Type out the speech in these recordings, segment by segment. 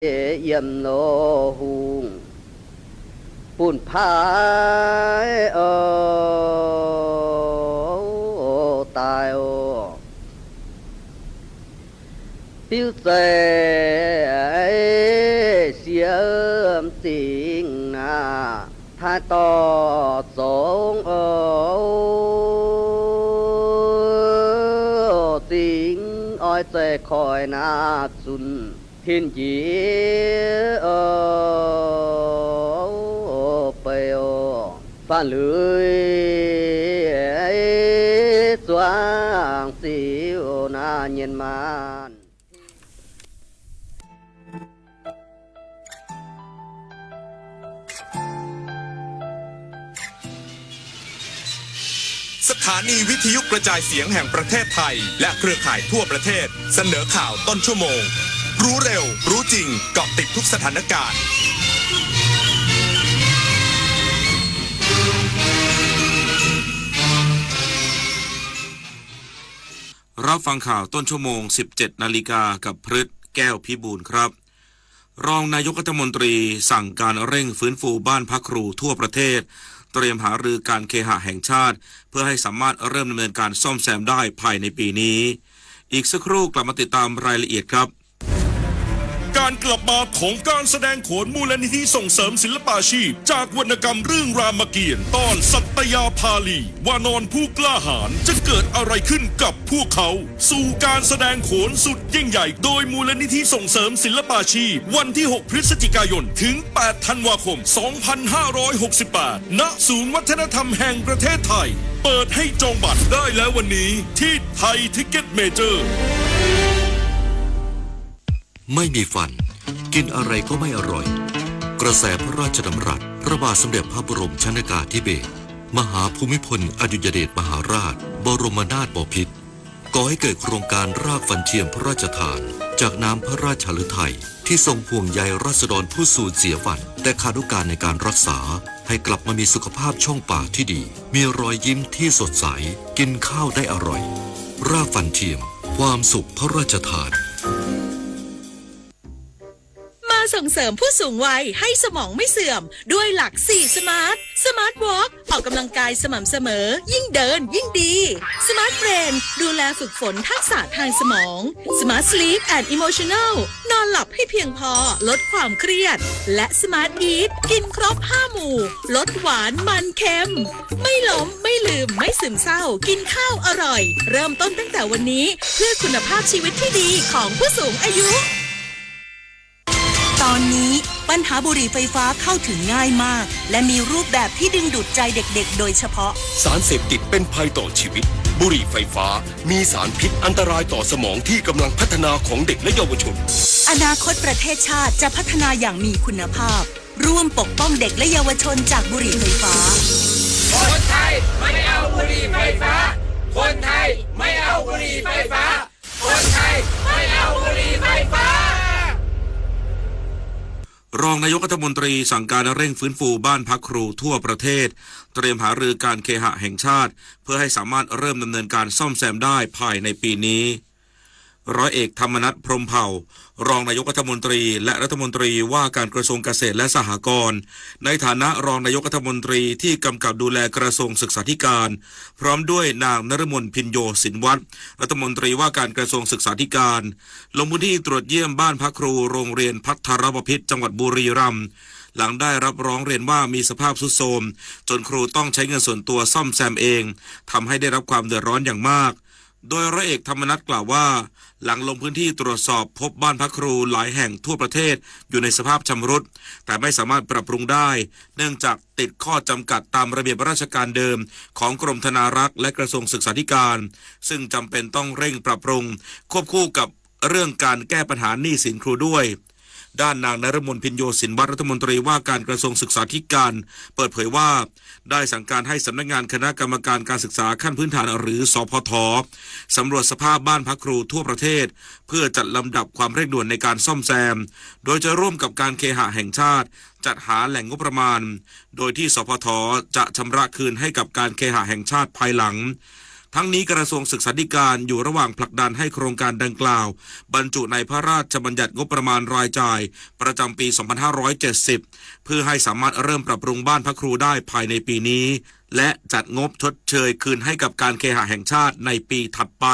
yiem los hu pun phais tais, pib txais siav txim na, thaib toj txoov txim, oi txais khoi na txum, thim nci pes, faj lwm txuas txiv na nyiam mas.สถานีวิทยุกระจายเสียงแห่งประเทศไทยและเครือข่ายทั่วประเทศเสนอข่าวต้นชั่วโมง รู้เร็ว รู้จริง เกาะติดทุกสถานการณ์ รับฟังข่าวต้นชั่วโมง สิบเจ็ดนาฬิกา กับพฤษ แก้วพิบูลครับ รองนายกรัฐมนตรีสั่งการเร่งฟื้นฟูบ้านพักครูทั่วประเทศ เตรียมหารือการเคหะแห่งชาติ เพื่อให้สามารถเริ่มดำเนินการซ่อมแซมได้ภายในปีนี้ อีกสักครู่กลับมาติดตามรายละเอียดครับ การกลับมาของการแสดงโขนมูลนิธิส่งเสริมศิลปาชีพ จากวรรณกรรมเรื่องรามเกียรติ์ ตอนสัตยาภาลี วานรผู้กล้าหาญ จะเกิดอะไรขึ้นกับพวกเขา สู่การแสดงโขนสุดยิ่งใหญ่ โดยมูลนิธิส่งเสริมศิลปาชีพ วันที่ หก พฤศจิกายน ถึง แปด ธันวาคม สองพันห้าร้อยหกสิบแปด ณ ศูนย์วัฒนธรรมแห่งประเทศไทย เปิดให้จองบัตรได้แล้ววันนี้ที่ไทยทิกเก็ตเมเจอร์ ไม่มีฟัน กินอะไรก็ไม่อร่อย กระแสพระราชดำรัส พระบาทสมเด็จพระบรมชนกาธิเบศร มหาภูมิพลอดุลยเดชมหาราช บรมนาถบพิตร ก่อให้เกิดโครงการรากฟันเทียมพระราชทาน จากน้ำพระราชฤทัย ที่ทรงห่วงใยราษฎรผู้สูญเสียฟัน แต่ขาดโอกาสในการรักษา ให้กลับมามีสุขภาพช่องปากที่ดี มีรอยยิ้มที่สดใส กินข้าวได้อร่อย รากฟันเทียม ความสุขพระราชทาน มาส่งเสริมผู้สูงวัยให้สมองไม่เสื่อม ด้วยหลัก สี่ สมาร์ท สมาร์ทวอล์ก ออกกำลังกายสม่ำเสมอ ยิ่งเดินยิ่งดี สมาร์ทเบรน ดูแลฝึกฝนทักษะทางสมอง สมาร์ทสลีปแอนด์อิโมชันแนล นอนหลับให้เพียงพอ ลดความเครียด และสมาร์ทอีท กินครบ ห้า หมู่ ลดหวานมันเค็ม ไม่ล้ม ไม่ลืม ไม่ซึมเศร้า กินข้าวอร่อย เริ่มต้นตั้งแต่วันนี้ เพื่อคุณภาพชีวิตที่ดีของผู้สูงอายุ ตอนนี้ปัญหาบุหรี่ไฟฟ้าเข้าถึงง่ายมาก และมีรูปแบบที่ดึงดูดใจเด็กๆ โดยเฉพาะ สารเสพติดเป็นภัยต่อชีวิต บุหรี่ไฟฟ้า มีสารพิษอันตรายต่อสมองที่กำลังพัฒนาของเด็กและเยาวชน อนาคตประเทศชาติจะพัฒนาอย่างมีคุณภาพ ร่วมปกป้องเด็กและเยาวชนจากบุหรี่ไฟฟ้า คนไทยไม่เอาบุหรี่ไฟฟ้า คนไทยไม่เอาบุหรี่ไฟฟ้า คนไทยไม่เอาบุหรี่ไฟฟ้า รองนายกรัฐมนตรีสั่งการเร่งฟื้นฟูบ้านพักครูทั่วประเทศ เตรียมหารือการเคหะแห่งชาติ เพื่อให้สามารถเริ่มดำเนินการซ่อมแซมได้ภายในปีนี้ ร้อยเอกธรรมนัส พรหมเผ่า รองนายกรัฐมนตรี และรัฐมนตรีว่าการกระทรวงเกษตรและสหกรณ์ ในฐานะรองนายกรัฐมนตรีที่กำกับดูแลกระทรวงศึกษาธิการ พร้อมด้วยนางนฤมล พิญโยศินวัตร รัฐมนตรีว่าการกระทรวงศึกษาธิการ ลงพื้นที่ตรวจเยี่ยมบ้านพักครูโรงเรียนภัทรบพิตร จังหวัดบุรีรัมย์ หลังได้รับร้องเรียนว่ามีสภาพทรุดโทรม จนครูต้องใช้เงินส่วนตัวซ่อมแซมเอง ทำให้ได้รับความเดือดร้อนอย่างมาก โดยร้อยเอกธรรมนัสกล่าวว่า หลังลงพื้นที่ตรวจสอบพบบ้านพักครูหลายแห่งทั่วประเทศอยู่ในสภาพชำรุด แต่ไม่สามารถปรับปรุงได้ เนื่องจากติดข้อจำกัดตามระเบียบราชการเดิมของกรมธนารักษ์และกระทรวงศึกษาธิการ ซึ่งจำเป็นต้องเร่งปรับปรุง ควบคู่กับเรื่องการแก้ปัญหาหนี้สินครูด้วย ด้านนางนฤมล พิญโยศินวัตร รัฐมนตรีว่าการกระทรวงศึกษาธิการ เปิดเผยว่า ได้สั่งการให้สำนักงานคณะกรรมการการศึกษาขั้นพื้นฐาน หรือ สพท สำรวจสภาพบ้านพักครูทั่วประเทศ เพื่อจัดลำดับความเร่งด่วนในการซ่อมแซม โดยจะร่วมกับการเคหะแห่งชาติ จัดหาแหล่งงบประมาณ โดยที่ สพท จะชำระคืนให้กับการเคหะแห่งชาติภายหลัง ทั้งนี้กระทรวงศึกษาธิการอยู่ระหว่างผลักดันให้โครงการดังกล่าวบรรจุในพระราชบัญญัติงบประมาณรายจ่ายประจำปี สองพันห้าร้อยเจ็ดสิบ เพื่อให้สามารถเริ่มปรับปรุงบ้านพักครูได้ภายในปีนี้ และจัดงบชดเชยคืนให้กับการเคหะแห่งชาติในปีถัดไป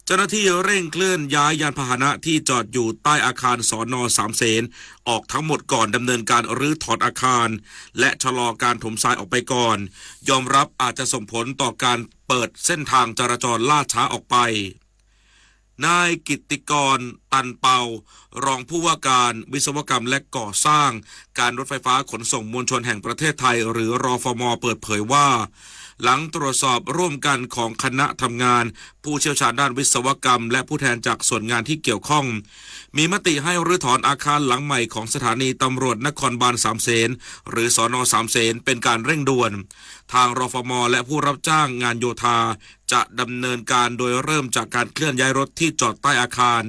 เจ้าหน้าที่เร่งเคลื่อนย้ายยานพาหนะที่จอดอยู่ใต้อาคาร สน. สามเสน ออกทั้งหมดก่อนดำเนินการรื้อถอนอาคาร และชะลอการถมทรายออกไปก่อน ยอมรับอาจจะส่งผลต่อการเปิดเส้นทางจราจรล่าช้าออกไป นายกิตติกร ตันเปา รองผู้ว่าการวิศวกรรมและก่อสร้างการรถไฟฟ้าขนส่งมวลชนแห่งประเทศไทย หรือ รฟม เปิดเผยว่า หลังตรวจสอบร่วมกันของคณะทำงานผู้เชี่ยวชาญด้านวิศวกรรม และผู้แทนจากส่วนงานที่เกี่ยวข้อง มีมติให้รื้อถอนอาคารหลังใหม่ของสถานีตำรวจนครบาลสามเสน หรือ สน. สามเสน เป็นการเร่งด่วน ทาง รฟม และผู้รับจ้างงานโยธา จะดำเนินการโดยเริ่มจากการเคลื่อนย้ายรถที่จอดใต้อาคาร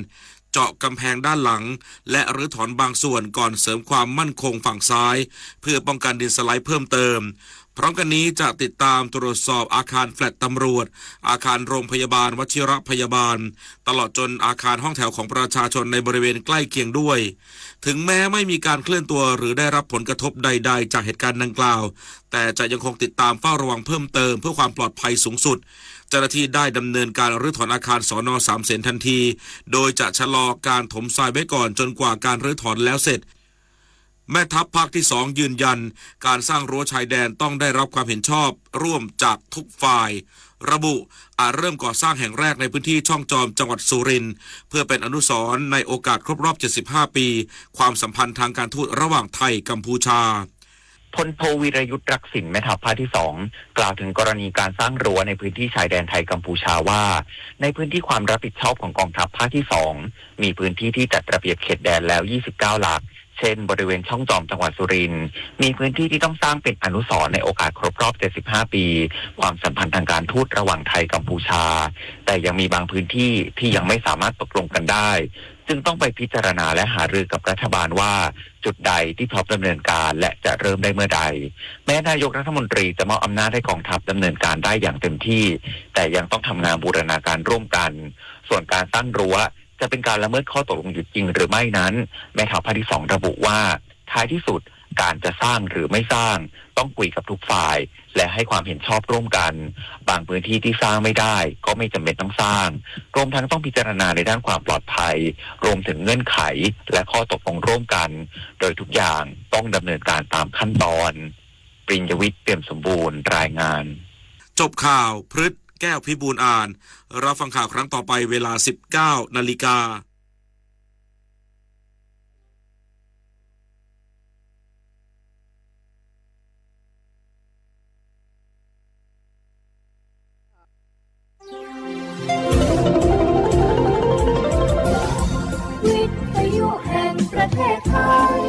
เจาะกำแพงด้านหลัง และรื้อถอนบางส่วนก่อนเสริมความมั่นคงฝั่งซ้าย เพื่อป้องกันดินสไลด์เพิ่มเติม พร้อมกันนี้จะติดตามตรวจสอบอาคารแฟลตตำรวจ อาคารโรงพยาบาลวชิรพยาบาล ตลอดจนอาคารห้องแถวของประชาชนในบริเวณใกล้เคียงด้วย ถึงแม้ไม่มีการเคลื่อนตัวหรือได้รับผลกระทบใดๆจากเหตุการณ์ดังกล่าว แต่จะยังคงติดตามเฝ้าระวังเพิ่มเติมเพื่อความปลอดภัยสูงสุด เจ้าหน้าที่ได้ดำเนินการรื้อถอนอาคาร สน. สามเสน ทันที โดยจะชะลอการถมทรายไว้ก่อนจนกว่าการรื้อถอนแล้วเสร็จ แม่ทัพภาคที่สองยืนยัน การสร้างรั้วชายแดนต้องได้รับความเห็นชอบร่วมจากทุกฝ่าย ระบุ อาจเริ่มก่อสร้างแห่งแรกในพื้นที่ช่องจอมจังหวัดสุรินทร์ เพื่อเป็นอนุสรณ์ในโอกาสครบรอบ เจ็ดสิบห้า ปี ความสัมพันธ์ทางการทูตระหว่างไทยกัมพูชา พลโทวีรยุทธ์ รักษิณ แม่ทัพภาคที่สอง กล่าวถึงกรณีการสร้างรั้วในพื้นที่ชายแดนไทยกัมพูชาว่า ในพื้นที่ความรับผิดชอบของกองทัพภาคที่สอง มีพื้นที่ที่จัดระเบียบเขตแดนแล้ว ยี่สิบเก้า หลัก เช่น บริเวณช่องจอมจังหวัดสุรินทร์ มีพื้นที่ที่ต้องสร้างเป็นอนุสรณ์ในโอกาสครบรอบ เจ็ดสิบห้า ปี ความสัมพันธ์ทางการทูตระหว่างไทยกัมพูชา แต่ยังมีบางพื้นที่ที่ยังไม่สามารถตกลงกันได้ จึงต้องไปพิจารณาและหารือกับรัฐบาลว่า จุดใดที่พร้อมดำเนินการและจะเริ่มได้เมื่อใด แม้นายกรัฐมนตรีจะมอบอำนาจให้กองทัพดำเนินการได้อย่างเต็มที่ แต่ยังต้องทำงานบูรณาการร่วมกัน ส่วนการตั้งรั้วจะเป็นการละเมิดข้อตกลงหยุดยิงหรือไม่นั้น แม่ทัพภาคที่สองระบุว่า ท้ายที่สุด การจะสร้างหรือไม่สร้าง ต้องคุยกับทุกฝ่าย และให้ความเห็นชอบร่วมกัน บางพื้นที่ที่สร้างไม่ได้ก็ไม่จำเป็นต้องสร้าง รวมทั้งต้องพิจารณาในด้านความปลอดภัย รวมถึงเงื่อนไข และข้อตกลงร่วมกัน โดยทุกอย่างต้องดำเนินการตามขั้นตอน ปริญญวิทย์ เปี่ยมสมบูรณ์ รายงาน จบข่าวพฤษ แก้วพิบูลย์อ่าน รับฟังข่าวครั้งต่อไปเวลา สิบเก้านาฬิกา วิทยุแห่งประเทศไทย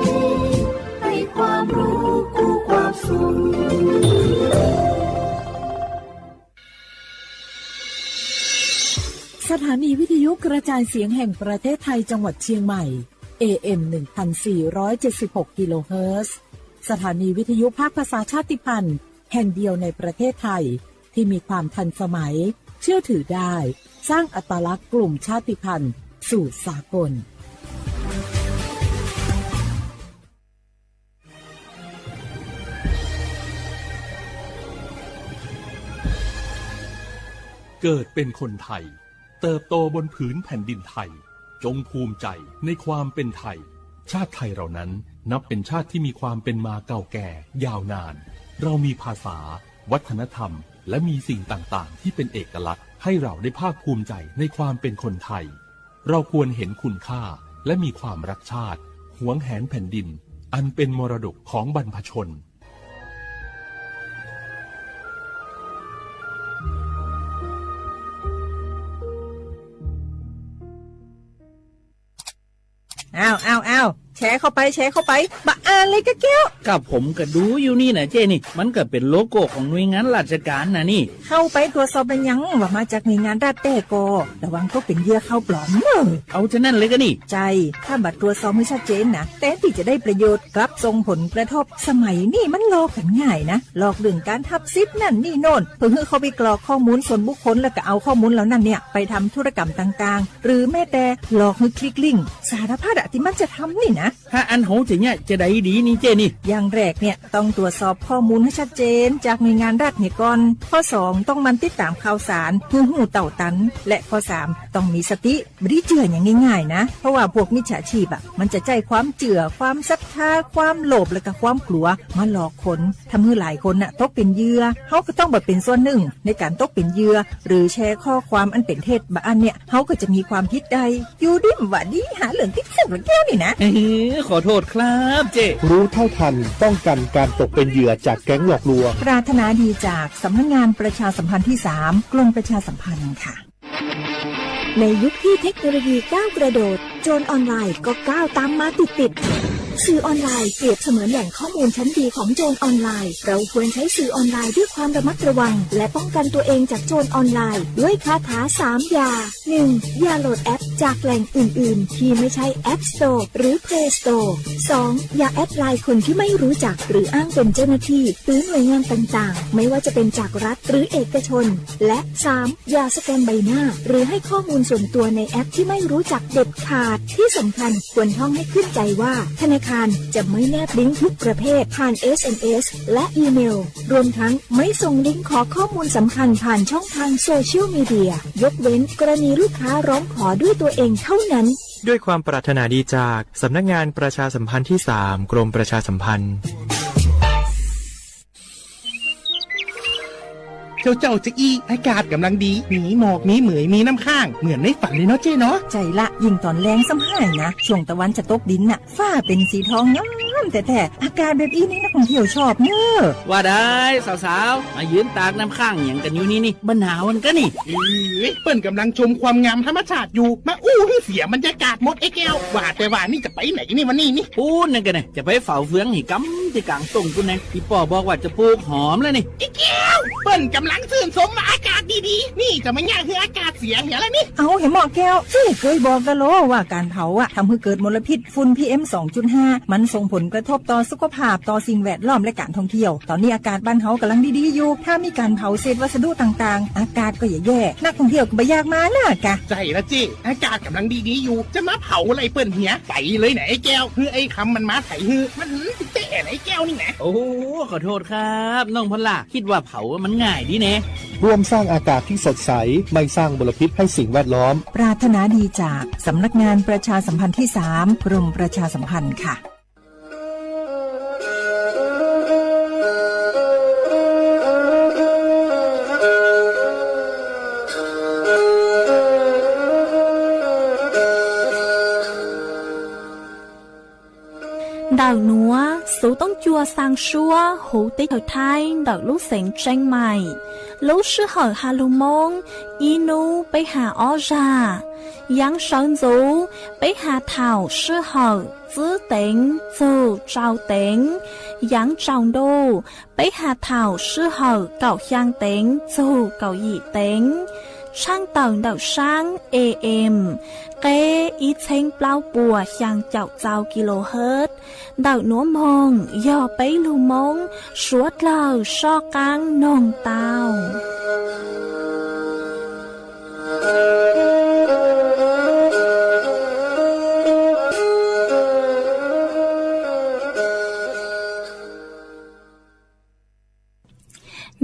ให้ความรู้คู่ความสุข สถานีวิทยุกระจายเสียงแห่งประเทศไทยจังหวัดเชียงใหม่ เอ เอ็ม หนึ่งพันสี่ร้อยเจ็ดสิบหก กิโลเฮิรตซ์ สถานีวิทยุภาคภาษาชาติพันธุ์แห่งเดียวในประเทศไทย ที่มีความทันสมัย เชื่อถือได้ สร้างอัตลักษณ์กลุ่มชาติพันธุ์สู่สากล เกิดเป็นคนไทย เติบโตบนผืนแผ่นดินไทย จงภูมิใจในความเป็นไทย ชาติไทยเรานั้นนับเป็นชาติที่มีความเป็นมาเก่าแก่ยาวนาน เรามีภาษา วัฒนธรรม และมีสิ่งต่างๆ ที่เป็นเอกลักษณ์ ให้เราได้ภาคภูมิใจในความเป็นคนไทย เราควรเห็นคุณค่า และมีความรักชาติ หวงแหนแผ่นดิน อันเป็นมรดกของบรรพชน อ้าว อ้าว อ้าว แชร์เข้าไป แชร์เข้าไป บ่อ่านเลยกะแก้ว ก็ผมก็ดูอยู่นี่นะเจ้นี่ มันก็เป็นโลโก้ของหน่วยงานราชการนะนี่ เข้าไปตรวจสอบเป็นหยังว่ามาจากหน่วยงานรัฐแท้ก็ ระวังตกเป็นเหยื่อข่าวปลอมเนอะ เอาฉะนั้นเลยกะนี่ ใช่ ถ้าบ่ตรวจสอบให้ชัดเจนนะ แทนที่จะได้ประโยชน์ กลับส่งผลกระทบ สมัยนี้มันหลอกกันง่ายนะ หลอกเรื่องการทับสิทธิ์นั่นนี่โน่น เพื่อให้เขาไปกรอกข้อมูลส่วนบุคคล แล้วก็เอาข้อมูลเหล่านั้นเนี่ยไปทำธุรกรรมต่างๆ หรือแม้แต่หลอกให้คลิกลิงก์ สารพัดอะที่มันจะทำนี่นะ ถ้าอั้นเฮาจะเยียะจะใดดีนี่เจ้นี่ อย่างแรกเนี่ยต้องตรวจสอบข้อมูลให้ชัดเจนจากหน่วยงานรัฐเนี่ยก่อน ข้อสองต้องหมั่นติดตามข่าวสารเพื่อรู้เต้าตัน และข้อสามต้องมีสติ บ่ได้เชื่ออย่างง่ายๆนะ เพราะว่าพวกมิจฉาชีพอะมันจะใช้ความเชื่อ ความศรัทธา ความโลภ และก็ความกลัวมาหลอกคน ทำให้หลายคนน่ะตกเป็นเหยื่อ เฮาก็ต้องบ่เป็นส่วนหนึ่งในการตกเป็นเหยื่อ หรือแชร์ข้อความอันเป็นเท็จบ่อันเนี่ย เฮาก็จะมีความผิดได้ อยู่ดีบ่าดีหาเรื่องติดคุกละแก้วนี่นะ เออ ขอโทษครับเจ้ รู้เท่าทันป้องกันการตกเป็นเหยื่อจากแก๊งหลอกลวง ปรารถนาดีจากสำนักงานประชาสัมพันธ์ที่สาม กรมประชาสัมพันธ์ค่ะ ในยุคที่เทคโนโลยีก้าวกระโดด โจรออนไลน์ก็ก้าวตามมาติดๆ สื่อออนไลน์เปรียบเสมือนแหล่งข้อมูลชั้นดีของโจรออนไลน์ เราควรใช้สื่อออนไลน์ด้วยความระมัดระวัง และป้องกันตัวเองจากโจรออนไลน์ ด้วยคาถาสามอย่า หนึ่ง อย่าโหลดแอปจากแหล่งอื่นๆ ที่ไม่ใช่ App Store หรือ Play Store สอง อย่าแอดไลน์คนที่ไม่รู้จัก หรืออ้างเป็นเจ้าหน้าที่ หรือหน่วยงานต่างๆ ไม่ว่าจะเป็นจากรัฐหรือเอกชน และ สาม อย่าสแกนใบหน้า หรือให้ข้อมูลส่วนตัวในแอปที่ไม่รู้จักเด็ดขาด ที่สำคัญควรท่องให้ขึ้นใจว่า ธนาคารจะไม่แนบลิงก์ทุกประเภทผ่าน เอส เอ็ม เอส และอีเมล รวมทั้งไม่ส่งลิงก์ขอข้อมูลสำคัญผ่านช่องทางโซเชียลมีเดีย ยกเว้นกรณีลูกค้าร้องขอด้วยตัวเองเท่านั้น ด้วยความปรารถนาดีจากสำนักงานประชาสัมพันธ์ที่สาม กรมประชาสัมพันธ์ เจ้าเจ้าจะอี้ อากาศกำลังดี มีหมอก มีเหมย มีน้ำค้าง เหมือนในฝันเลยเนาะเจ้เนาะ ใจ้ละ ยิ่งตอนแลงซ้ำห้ายนะ ช่วงตะวันจะตกดินน่ะ ฟ้าเป็นสีทองงามแท้ๆ อากาศแบบอี้นี่นักท่องเที่ยวชอบเนอะ ว่าได้ สาวๆ มายืนตากน้ำค้างหยังกันอยู่นี่นี่ บ่หนาวกันกะนี่ เอ้ย เปิ้นกำลังชมความงามธรรมชาติอยู่ มาอู้ให้เสียบรรยากาศหมดไอ้แก้ว ว่าแต่ว่านี่จะไปไหนนี่วันนี้นี่ ปู๊นนั่นกะนะ จะไปเฝ้าเฟืองให้กำตี้กลางต้งปู๊นนะ อีป้อบอกว่าจะปลูกหอมแล้วนี่ ไอ้แก้ว เปิ้นกำลังชื่นชมว่าอากาศดีๆ นี่จะมาเยียะให้อากาศเสียเหียแล้วนี่ เอาเหยหมอแก้ว เจ้เคยบอกกะโลว่าการเผาอะทำให้เกิดมลพิษ ฝุ่น พีเอ็ม สองจุดห้า มันส่งผลกระทบต่อสุขภาพ ต่อสิ่งแวดล้อม และการท่องเที่ยว ตอนนี้อากาศบ้านเฮากำลังดีๆอยู่ ถ้ามีการเผาเศษวัสดุต่างๆ อากาศก็จะแย่ นักท่องเที่ยวก็บ่อยากมานะกะ ใจ้ละเจ้ อากาศกำลังดีๆอยู่ จะมาเผาอะไรเปิ้นเหีย ไปเลยนะไอ้แก้ว คือไอ้คำมันมาไถฮือ มันหืมติดเตะนะไอ้แก้วนี่นะ โอ้ ขอโทษครับ น้องพอลล่า คิดว่าเผามันง่ายดีแน่ ร่วมสร้างอากาศที่สดใส ไม่สร้างมลพิษให้สิ่งแวดล้อม ปรารถนาดีจากสำนักงานประชาสัมพันธ์ที่สาม กรมประชาสัมพันธ์ค่ะ Ntawm nuav xuv toob cua xaa suab huv teb chaws Thaib ntawm lub xeev Tseeb Maim. Lub sij hawm has lug Moob, ib nub peb has ob zag. Yaav sawv ntxuv, peb has thaum sij hawm tsib teev txug rau teev. Yaav tsaus ntuj, peb has thaum sij hawm kaum xyaa teev txug kaum yim teev. Tshaaj tawm ntawm saab A M, qeb ib txheeb plaub puas xyaa caum txau kilohertz. Ntawm nuav moog yog peb lug Moob suav dlawg soj qaab noog tau.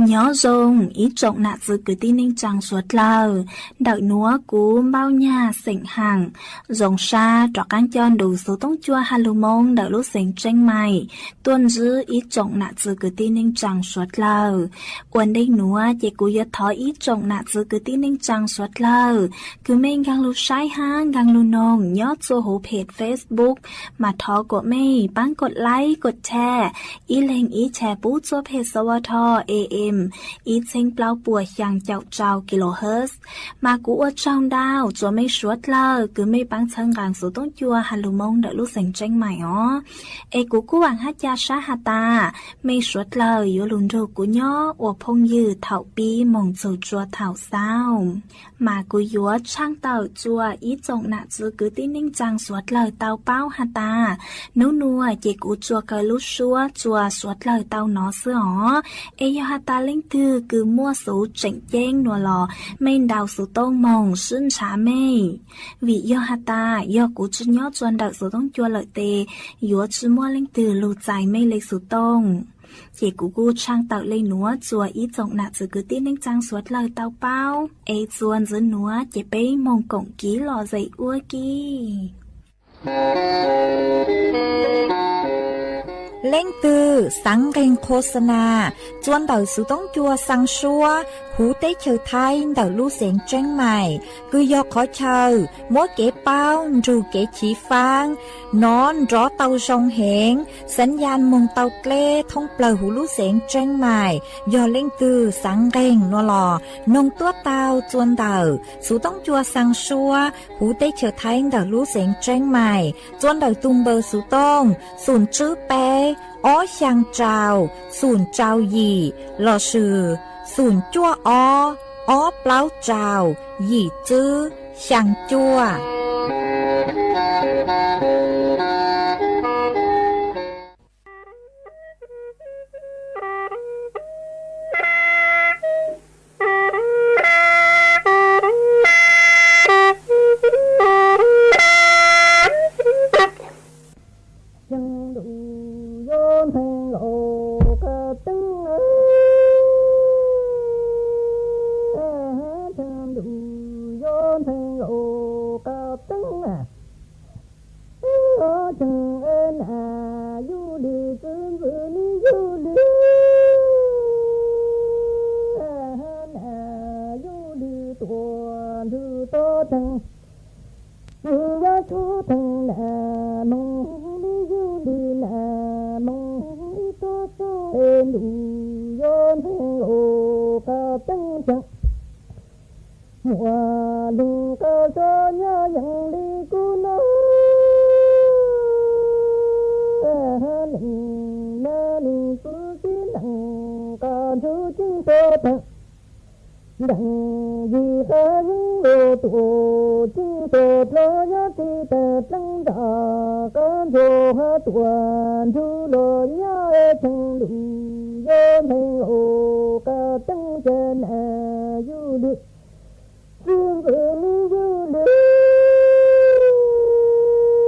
Nyob zoo ib tsoom nam txwv kwv tij neej tsaa suav dlawg. Ntawm nuav kuv Npauj Nyag xeem Haam zoo sab rov qaab coj nrug xuv toob cua has lug Moob ntawm lub xeev Tseeb Maim tuaj ntsib ib tsoom nam txwv kwv tij neej tsaa suav dlawg. Ua ntej nuav ces kuv yuav thov ib tsoom nam txwv kwv tij neej tsaa suav dlawg, kws mej nkaag lug saib hab nkaag lug noog nyob txua huv phem Facebook, mas thov kuas mej paab kov like kov share, ib leeg ib share pub txua phem S W T A M ib txheeb plaub puas xyaa caum rau kilohertz. Mas kuv ua tsaug ntau txhua mej suav dlawg kws mej paab txhawb nqaa xuv toob cua has lug Moob ntawm lub xeev Tseeb Maim os. Es kuv kuj vaam hab ca sab has tas mej suav dlawg yuav lug nrug kuv nyob ua phooj ywg thaum pib moog txug tsua thaum xaus. Mas kuv yuav tshaaj tawm txhua ib tsoom nam txiv kwv tij neej tsaa suav dlawg tau paub has tas, nub nua ces kuv tsuas khaws lub suab txhua suav dlawg tau nov xwb os. Es yog has tas leej twg kws muaj xuv tseem ceeb nua los mej ntaus xuv tooj moog sib ntshaw mej. Vim yog has tas yog kuv tsi nyob txhua ntawm xuv toob cua lawm tes yuav tsi muaj leej twg lug txais mej le xuv tooj. Ces kuv kuj tshaaj tawm le nuav txhua ib tsoom nam txiv kwv tij neej tsaa suav dlawg tau paub. Es txhua ntxiv nuav ces peb moog koom kiv lom zem ua ke. Leej twg xaav nqeeg qhuas xa nas txhua ntawm xuv toob cua xaa suab huv teb chaws Thaib ntawm lub xeev Tseeb Maim, kws yog qhov chaw muab kev paub nrug kev chiv faab nov nrov tau zoo heev, xaav ya moog tau dleb thoob plawg huv lub xeev Tseeb Maim. Yog leej twg xaav nqeeg nua los noog tuab tau txhua ntawm xuv toob cua xaa suab huv teb chaws Thaib ntawm lub xeev Tseeb Maim, txhua ntawm tug npawb xuv tooj xoom tswb peb ob xyaa rau xoom rau yim lossis xoom cuaj ob ob plaub rau yim tswb xyaa cuaj. Cee lug yuav nqeeg lug qab teeb, cee lug yuav nqeeg lug qab teeb, cee nam yuj lwm txwv ntxwv li yuj lwm, nam yuj lwm tuam nrug tuab theeg, nws yuav tshuab theej nam moog li yuj lwm nam moog ib tuab txog es lug yuav nqeeg lug qab teeb cee. Muaj leej qab suav nyob yeej li kuv nub, leej nam leej txwv sib neej qab nrug ceeb tuab theej, nteeg yim qab yeeb lug tuam ceeb tuab dlua yuav tsi tawg dleej nrag qab nrug hab tuam nrug lug nyob cee lug yuav nqeeg lug qab teeb cee nam yuj lwm txwv ntxwv li yuj lwm,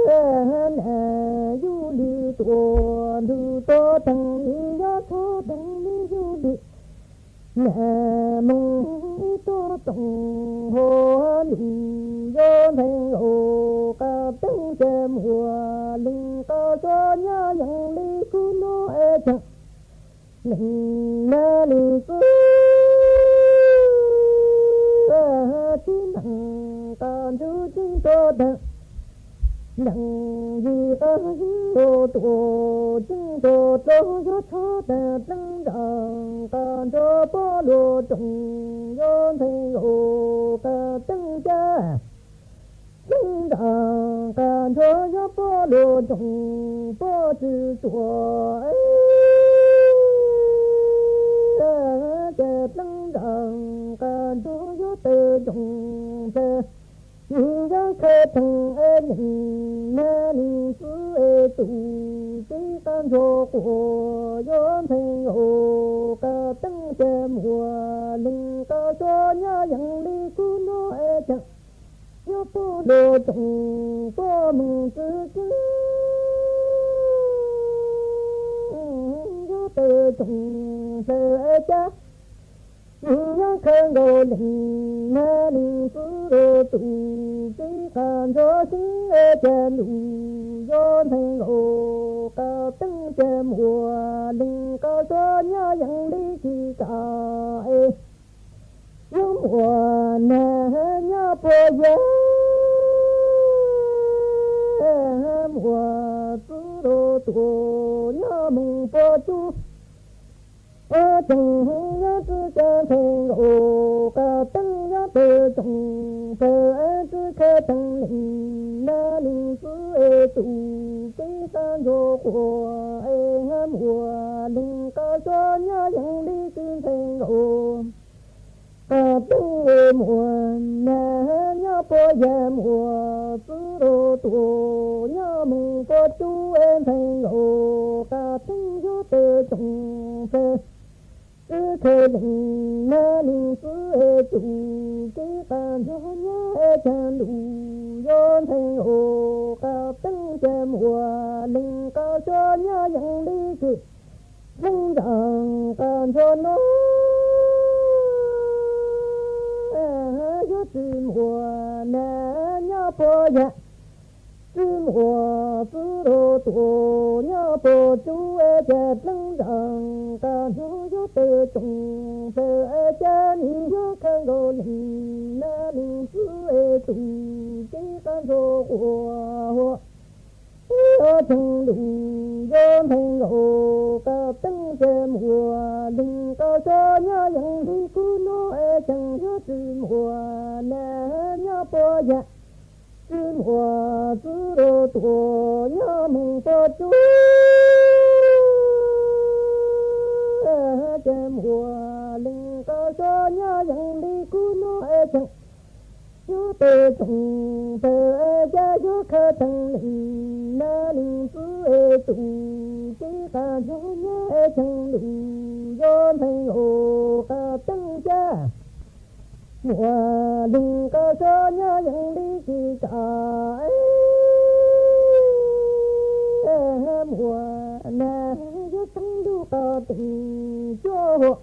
nam yuj lwm tuam nrug tuab theej li yuav tshuab theej li yuj lwm, nam moog ib tuab txog hov lug yuav nqeeg lug qab teeb cee. Muaj leej qab suav nyob yeej li kuv nub es cee, leej nam leej txwv sib neej qab nrug ceeb tuab theej, nteeg yim qab yeeb lug tuam ceeb tuab dlua yuav tshuab tawg dleej nrag qab nrug puab luag rooj yuav nqeeg lug qab teeb cee. Dleej nrag qab nrug yuav puab luag rooj puab tsi tuam, ces dleej nrag qab nrug yuav tawg rooj txag, nws yuav khawb theej es leej nam leej txwv es tus txiv qab nrug quas yuav nqeeg lug qab teeb cee. Muaj leej qab suav nyob yeej li kuv nub es cee, yuav puab luag rooj puab moog txwv ceeb, yuav tawg rooj txag cee. Nws yuav khawb nkaus leej nam leej txwv tus txiv qab nrug sib es cee, nws yuav nqeeg lug qab teeb cee. Muaj leej qab suav nyob yeej li tsis kam es, yuav muaj nam nyob puab yag, muaj txwv lug tuam nyob moog puab cub, Ob ceev yog txwj xya ntxhais nkaus, qab teeb yog tus tsoom fawb txwj kha teeb leej na leej txwj es tus kev qab ntsuag quas es muaj leej qab xyov nyob yeej li txwj ntxhais nkaus. Qab teeb es muaj na nyob puag yam muaj txwj rau tuaj nyob moog puag cub es ntxhais nkaus. Qab teeb yog tus tsoom fawb txwj kha leej na leej txwj es tus kev qab ntsuag nyob es caag lug yog ntxhais nkaus. Qab teeb ca muaj leej qab xyov nyob yeej li txwj leej ntxhais nkaus. Qab ntsuag no yog txwj muaj na nyob puag yam txwj muaj txwj rau tuaj nyob puag cub es ca leej ntxhais nkaus. Ntsuag yog tus tsoom fawb es ca nws yog khaws nkaus leej na leej txwj es tus kev qab ntsuag quas huam ib ob caag lug yog ntxhais nkaus. Qab teeb ca muaj leej qab xyov nyob yeej li kuv no es caag yog txwj muaj na nyob puag yam txwj muaj txwj rau tuaj nyob moog puag cub ca muaj leej qab xyov nyob yeej li kuv no es caag yog tus tsoom fawb ca yog khaws teeb leej na leej txwj es tus kev qab ntsuag nyob es caag lug yog ntxhais nkaus. Qab teeb ca muaj leej qab xyov nyob yeej li txwj tsam muaj na yog teeb lug qab teeb cuab huam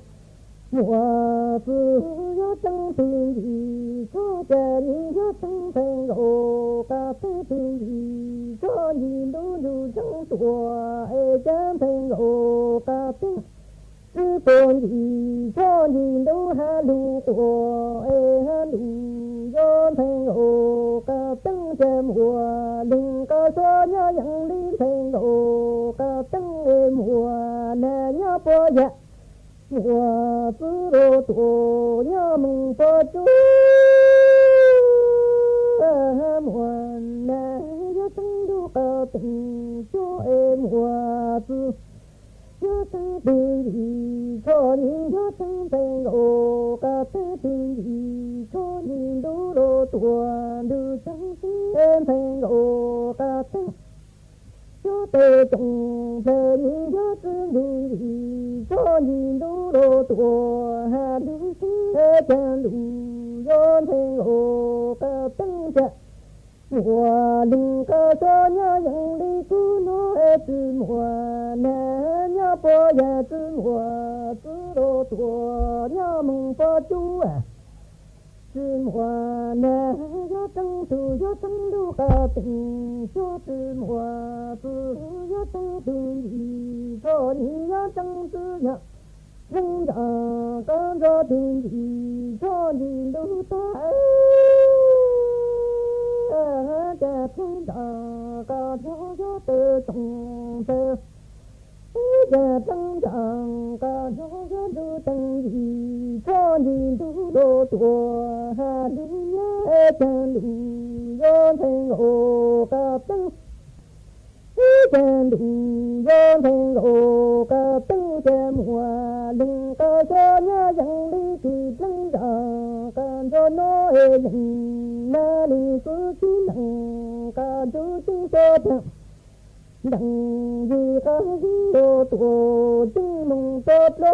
muaj txwj yog teeb tug ntsis tshuaj ca nws yog teeb ntxhais nkaus. Qab teeb tug ntsis tshuaj ntsis ntub ntug tseeb tuaj es ca ntxhais nkaus. Qab teeb txwj puag ntsis tshuaj ntsis ntub hab lug quas es hab lug yog ntxhais nkaus. Qab teeb ca muaj leej qab xyov nyob yeej li ntxhais nkaus. Qab teeb es muaj na nyob puag yam muaj txwj rau tuaj nyob moog puag cub muaj na yog teeb lug qab teeb cuab es muaj txwj yog teeb tug ntsis tshuaj ntsis yog teeb ntxhais nkaus. Qab teeb tug ntsis tshuaj ntsis ntub rau tuaj ntug tseeb xwb es ntxhais nkaus. Qab teeb yog tus tsoom fawb nws yog txwj ntug ntsis tshuaj ntsis ntub rau tuaj hab lug xwb es caag lug yog ntxhais nkaus. Qab teeb ca muaj leej qab xyov nyob yeej li kuv no es txwj muaj na nyob puag yam txwj muaj txwj rau tuaj nyob moog puag cub txwj muaj na yog teeb tug yog teeb lug qab teeb cuab txwj muaj txwj yog teeb tug ntsis tshuaj ntsis yog teeb txwj yog leej ntxhais qab ntsuag tug ntsis tshuaj ntsis ntub tag ca leej ntxhais qab ntsuag yog tus tsoom fawb ca leej ntxhais qab ntsuag yog ntug teeb ntsis tshuaj ntsis ntub rau tuaj hab lug nyob es caag lug yog ntxhais nkaus. Qab teeb ib caag lug yog ntxhais nkaus. Qab teeb ca muaj leej qab xyov nyob yeej li txwj leej ntxhais qab ntsuag no es leej na leej txwj txwj neej qab ntsuag ceeb xyov teeb nteeg yig qab zib rau tuaj ceeb moog rau dlua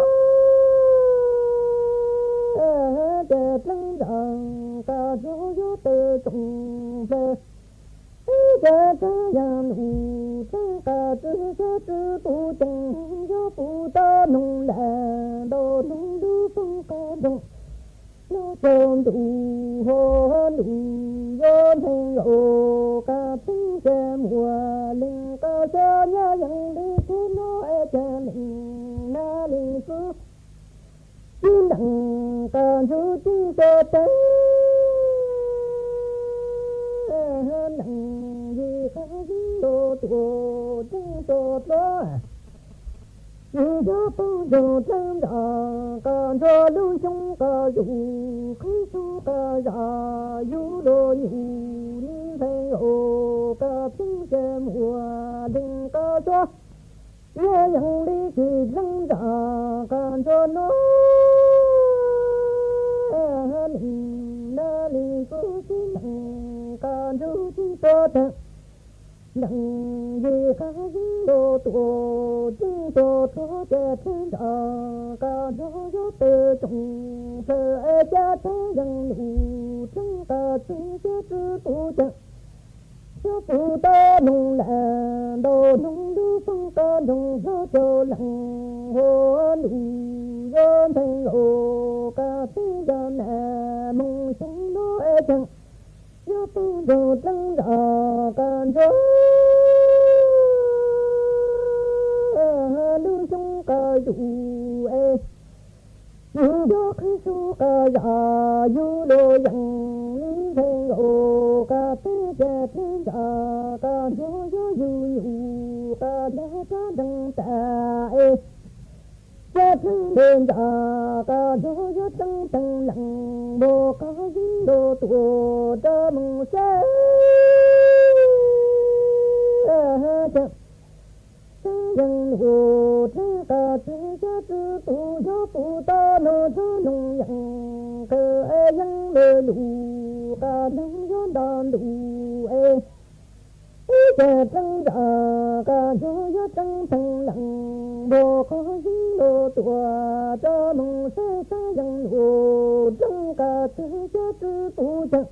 ca leej ntxhais qab ntsuag yog tus tsoom fawb ca txag yam lug txag qab txwj xyov txwj puv ceeb yog puv tau noog lam ntau noog lug foom qab nroog lug caug ntuj hab lug yog ntxhais nkaus. Qab teeb ca muaj leej qab xyov nyob yeej li kuv no es caag leej na leej txwj txwj neej qab ntsuag ceeb xyov teeb neej yig qab zib rau tuaj ceeb xyov dlua Yus cov phooj ywg dlej ntsam, koj ntsuag lub xyoo koj yus qhib xyoo koj zam, yus luag nyuj nis ntxhee os, koj txeeb cov muaj leej koj suav, yog yeej li tsis dlej ntsam koj ntsuag no. Neeg na li txuj xib neeg koj ntsug tsis tuag tag, neeg yim koj yeej luag tuaj tseeb tuag tuag ces dlej ntsam koj ntsuag yuav peb tsoom plaws es cas txhaj yeej lus dlej koj txhaj xyab tsi pub ceem. Xyov puv tau noog lawm ntau noog lub xyoo koj nroog zog caum leej, hua lus yuav ntxhee nkaus koj txhaj yog nas moog xyoo no es ceem. Yog peb nroog dlej ntsam koj ntsuag lub xyoo koj yus es, yus cov qhib xyoo koj zam, yus luag yeej nis ntxhee nkaus koj txhaj ces dlej ntsam koj ntsuag yuav yus nyuj koj ntag rab nreeg tas es, ces dlej ntsam koj ntsuag yuav tseeb teev leej, npog koj yeej luag tuaj rov moog saib ceem. Txhaj yeej lus dlej koj txhaj xyab tsi pub, yog puv tau noog txhaj noog yeej koj yeej le lus koj neeg yuav nto ntuj es, ib ces dlej ntsam koj ntsuag yuav tseeb teev leej, npog koj yeej luag tuaj rov moog saib txhaj yeej lus dlej koj txhaj xyab tsi pub ceem.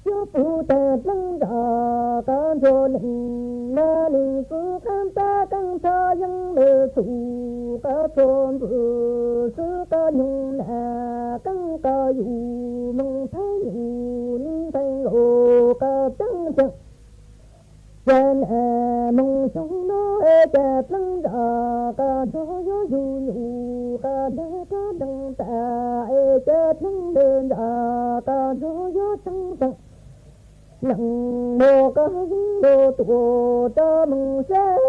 Yog puv tag dlej ntsam koj ntsuag neeg na li txuj qab tab keeb txhaj yeej le txuj koj txhua ntxwg xwb koj nyoog na keeb koj yus moog thaib nyuj nis ntxhee nkaus koj tseeb ceem. Ces nas moog xyoo no es ces dlej ntsam koj ntsuag yuav yus nyuj koj ntag rab nreeg tas es ces dlej ntsam koj ntsuag yuav tseeb teev leej, npog koj yeej luag tuaj rov moog saib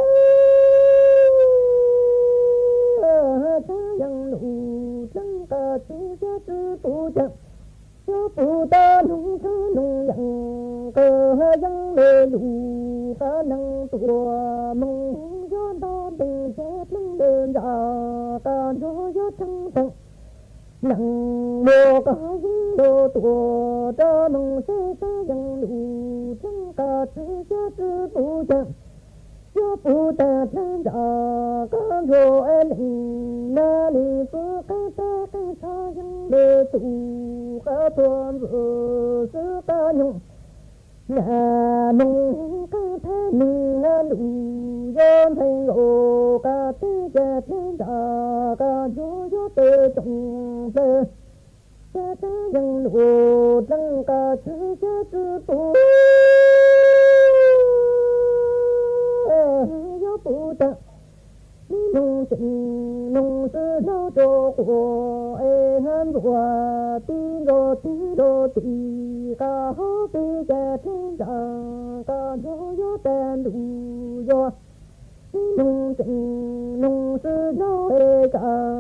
txhaj yeej lus dlej koj txhaj xyab tsi pub ceem. Xyov puv tau noog txhaj noog yeej koj yeej le lus koj neeg tuaj moog yuav nto ntees ces dlej ntsam koj ntsuag yuav tseeb teev leej, npog koj yeej luag tuaj rov moog saib txhaj yeej lus dlej koj txhaj xyab tsi pub ceem. Yog puv tag dlej ntsam koj ntsuag neeg na li txuj qab tab keeb txhaj yeej le txuj koj txhua ntxwg xwb koj nyoog na moog koj thaib neeg lus yuav ntxhee nkaus koj txhaj ces dlej ntsam koj ntsuag yuav peb tsoom plaws ces txhaj yeej lus dlej koj txhaj xyab tsi pub. Yog puv tag mi noog tseem noog xwb laug rua quas es ntxuav tib nkaus twg rua tim qab hauv peb ces dlej ntsam koj ntsuag yuav tag ntuj yuav. Mi noog tseem noog xwb laug es koj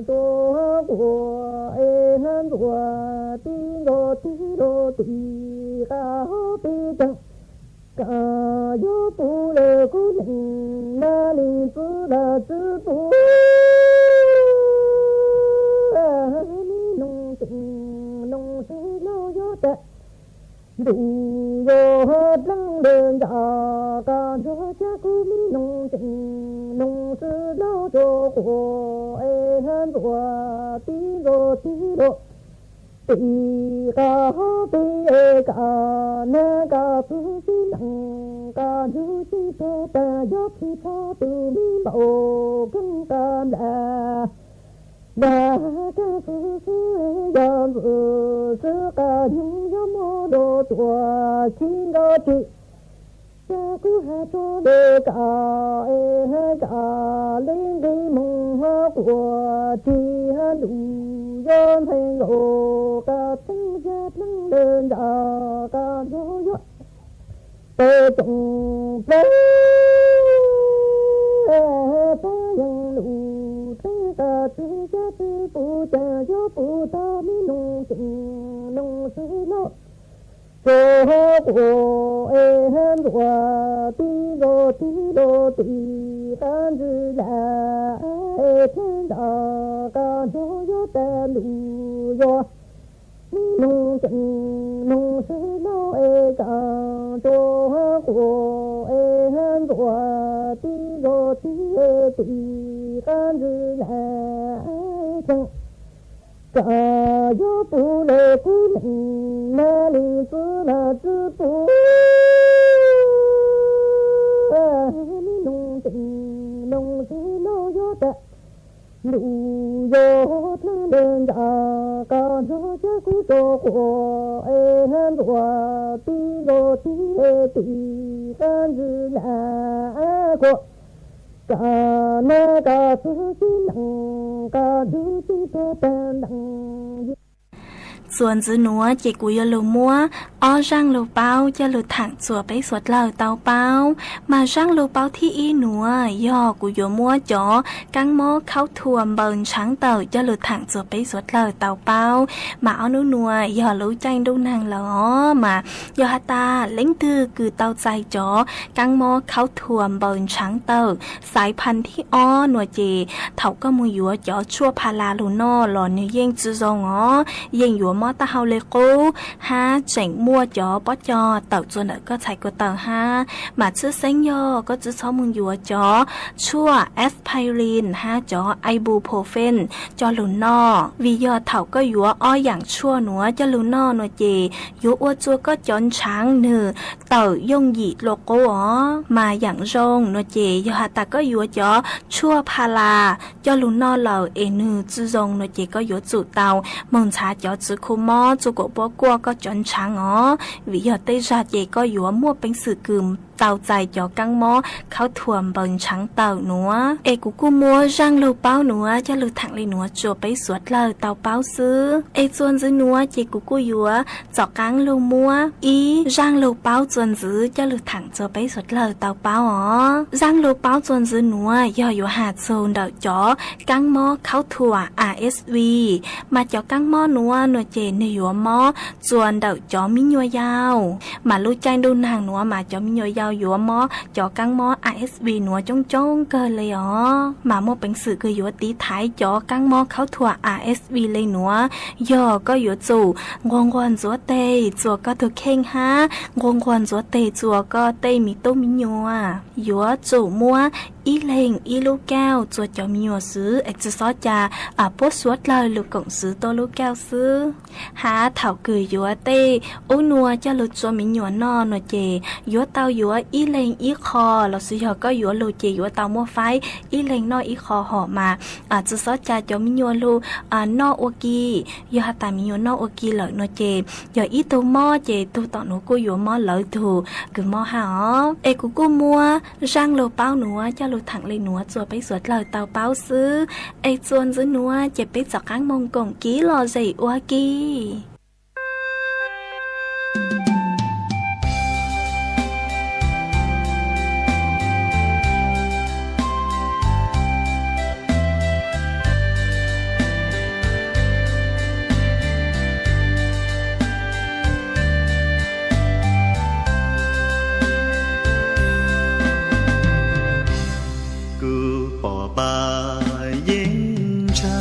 rua quas es ntxuav tib nkaus twg rua tim qab hauv peb ces koj yuav puv lawm kuv neeg na li txwv lawm txwv puv. Mi noog tseem noog xwb laug yuav tag ntuj yuav dlej ntsam koj ntsuag cab kuv mi noog tseem noog xwb laug rua quas es ntxuav tib nkaus twg rua tim qab hauv peb es koj nag koj txuj xib neeg koj ntsug tsis tuag tag yog tsis txhob tus mi npaum keeb koj nplam nplam koj xwb xwb yog ntxwg xwb koj nyoog yuav muab luag tuaj sib nkaus tim. Cas kuv has tso le koj es has koj le nqe moog quas tig has ntuj yuav ntxhee nkaus koj txeeb yag dlej le ntsam koj ntsug yuav peb tsoom plaws txhaj yeej txwv xyab txwv pus cas yuav pus tau me noog tseem noog swb lauj. Tso quas es ntxuav tib zaug twg los tim qab ntswg lam, es thiab nram qab nrog yuav tas ntuj yog me noog tseem noog swb lauj es tsa tso quas es ntxuav tib zaug twg tim qab ntswg lam, cheem Koj yuav pub los kuv leej, mas leej txwv mas txwv pub. Me noog tseem noog txwv no yuav tas, ntuj yog thawj ntawm nram qab nrog xyab kuv tso quas es ntxuav tib zaug twg tim qab ntswg lam, kuas koj nab koj txwv sib neej, koj ntug tsis tuag tag ntees. Txuas ntxiv nuav ces kuv yuav lug muab ob zaaj lug paub coj lug thaam txuas peb suav dlawg tau paub. Mas zaaj lug paub thib ib nuav yog kuv yuav muab cov kaab mob khaub thuas npaws ntshaav tawm coj lug thaam txuas peb suav dlawg tau paub. Mas ob nub nuav yog lub caij ntuj nag lawm os, mas yog has tas leej twg kws tau txais cov kaab mob khaub thuas npaws ntshaav tawm xaiv phan thib ob nuav ces thaum koj moog yuav cov tshuaj pha las lug noj los nwg yeej tsi zoo os, yeej yuav mob taub hau le qub hab tseem muaj cov pob cog tawm txuas ntawm koj txhais ko taw hab. Mas tshwj xeeb yog koj tsi txhob moog yuav cov tshuaj aspirin hab cov ibuprofen coj lug noj, vim yog thaum koj yuav ob yaam tshuaj nuav coj lug noj nuav ces yuav ua tsua koj cov ntshaav nwg tawm yooj yim dlua qub os. Mas yaam zoo nuav ces yog has tas koj yuav cov tshuaj pha las coj lug noj lawm es nwg tsi zoo nuav ces koj yuav tsum tau moog ntxhaav cov txiv khu mob tsua kuas puab kuaj koj cov ntshaav os, vim yog tej zag ces koj yuav muaj peev xwm kws tau txais cov kaab mob khaub thuas npaws ntshaav tawm nuav. Es kuv kuj muab zaaj lug paub nuav coj lug thaam le nuav tsua peb suav dlawg tau paub xwb. Es txuas ntxiv nuav ces kuv kuj yuav txom qaab lug muab ib zaaj lug paub txuas ntxiv coj lug thaam tsua peb suav dlawg tau paub os. Zaaj lug paub txuas ntxiv nuav yog yuav has txug ntawm cov kaab mob khaub thuas A S V. Mas cov kaab mob nuav nuav ces nwg yuav mob tsua ntawm cov miv nyuas yau. Mas lub caij ntuj nag nuav mas cov miv nyuas yau yuav mob cov kaab mob A S V nuav coob coob kawg le os. Mas muaj peev xwm kws yuav tiv thaiv cov kaab mob khaub thuas A S V le nuav yog koj yuav tsum nquag nquag ntxuav teg tsua koj tug kheej hab nquag nquag ntxuav teg tsua koj tej miv tub miv nyuas. Yuav tsum muab ib leeg ib lub kauj tsua cov miv nyuas xwb, es tsi xob ca puab suav dlawg lug koom xwv tuab lub kauj xwb. Hab thaum kws yuav tej ub nuav coj lug tsua miv nyuas noj nuav ces yuav tau yuav ib leeg ib qho, lossis yog koj yuav lug ces yuav tau muaj faib ib leeg noj ib qho hom mas tsi xob ca cov miv nyuas lug noj ua ke. Yog has tas miv nyuas noj ua ke lawm nuav ces yog ib tug mob ces tug tom nuav kuj yuav mob lawv tug kws mob hab os. Es kuv kuj muab zaaj lug paub nuav coj lug thaam le nuav tsua peb suav dlawg tau paub xwb. Es txuas ntxiv nuav ces peb txom qaab moog koom kiv lom zem ua ke. Kuv pom pab yeeb ntshaw,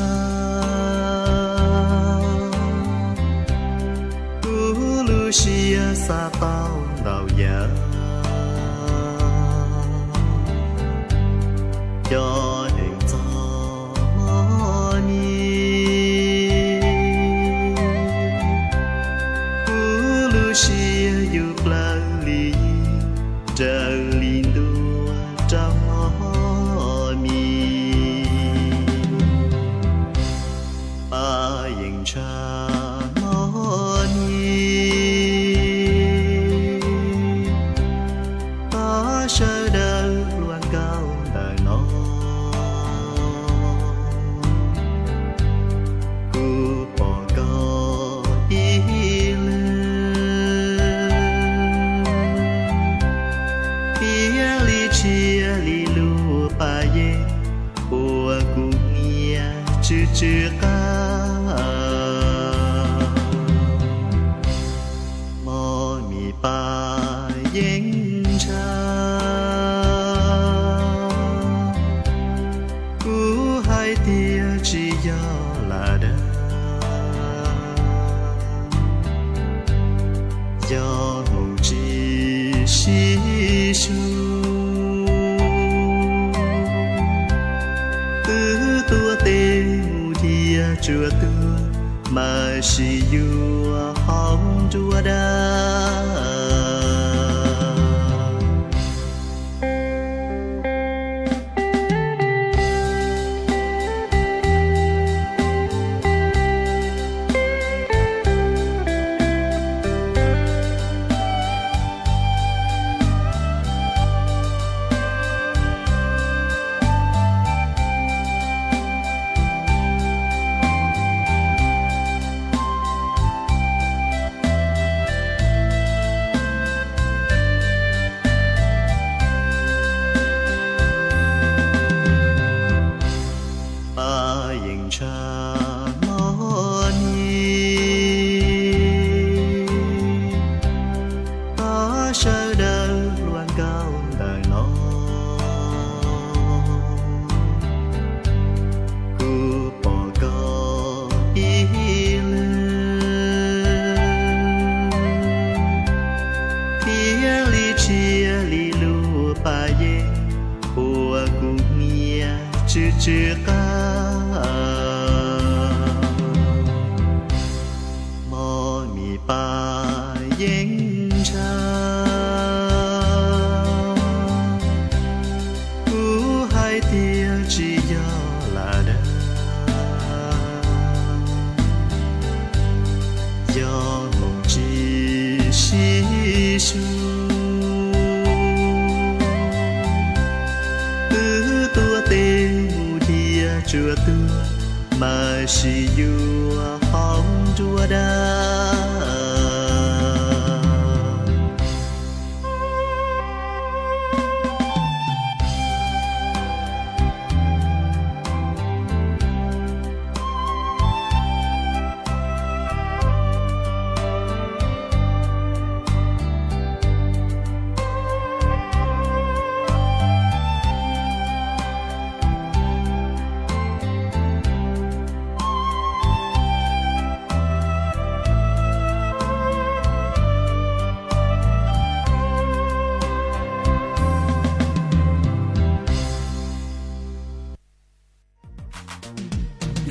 tsuag tuag, mas sib yuav hauv nruab dab. Pab yeej ntshaw mog nis, thov sawv daws hluas nkauj ntawm no, kuv pom koj ib leeg, thiaj li tshiab li lub pas yeeb uas kuv nyiam tsw tsw qab. Mog mis pab yeej ntshaw, kuv hais tias tsis yog lam dag, yog hmoov tsis sib su. Wb tuaj tes mus dhia tsuag tuag, mas sib yuav hauv nruab dab.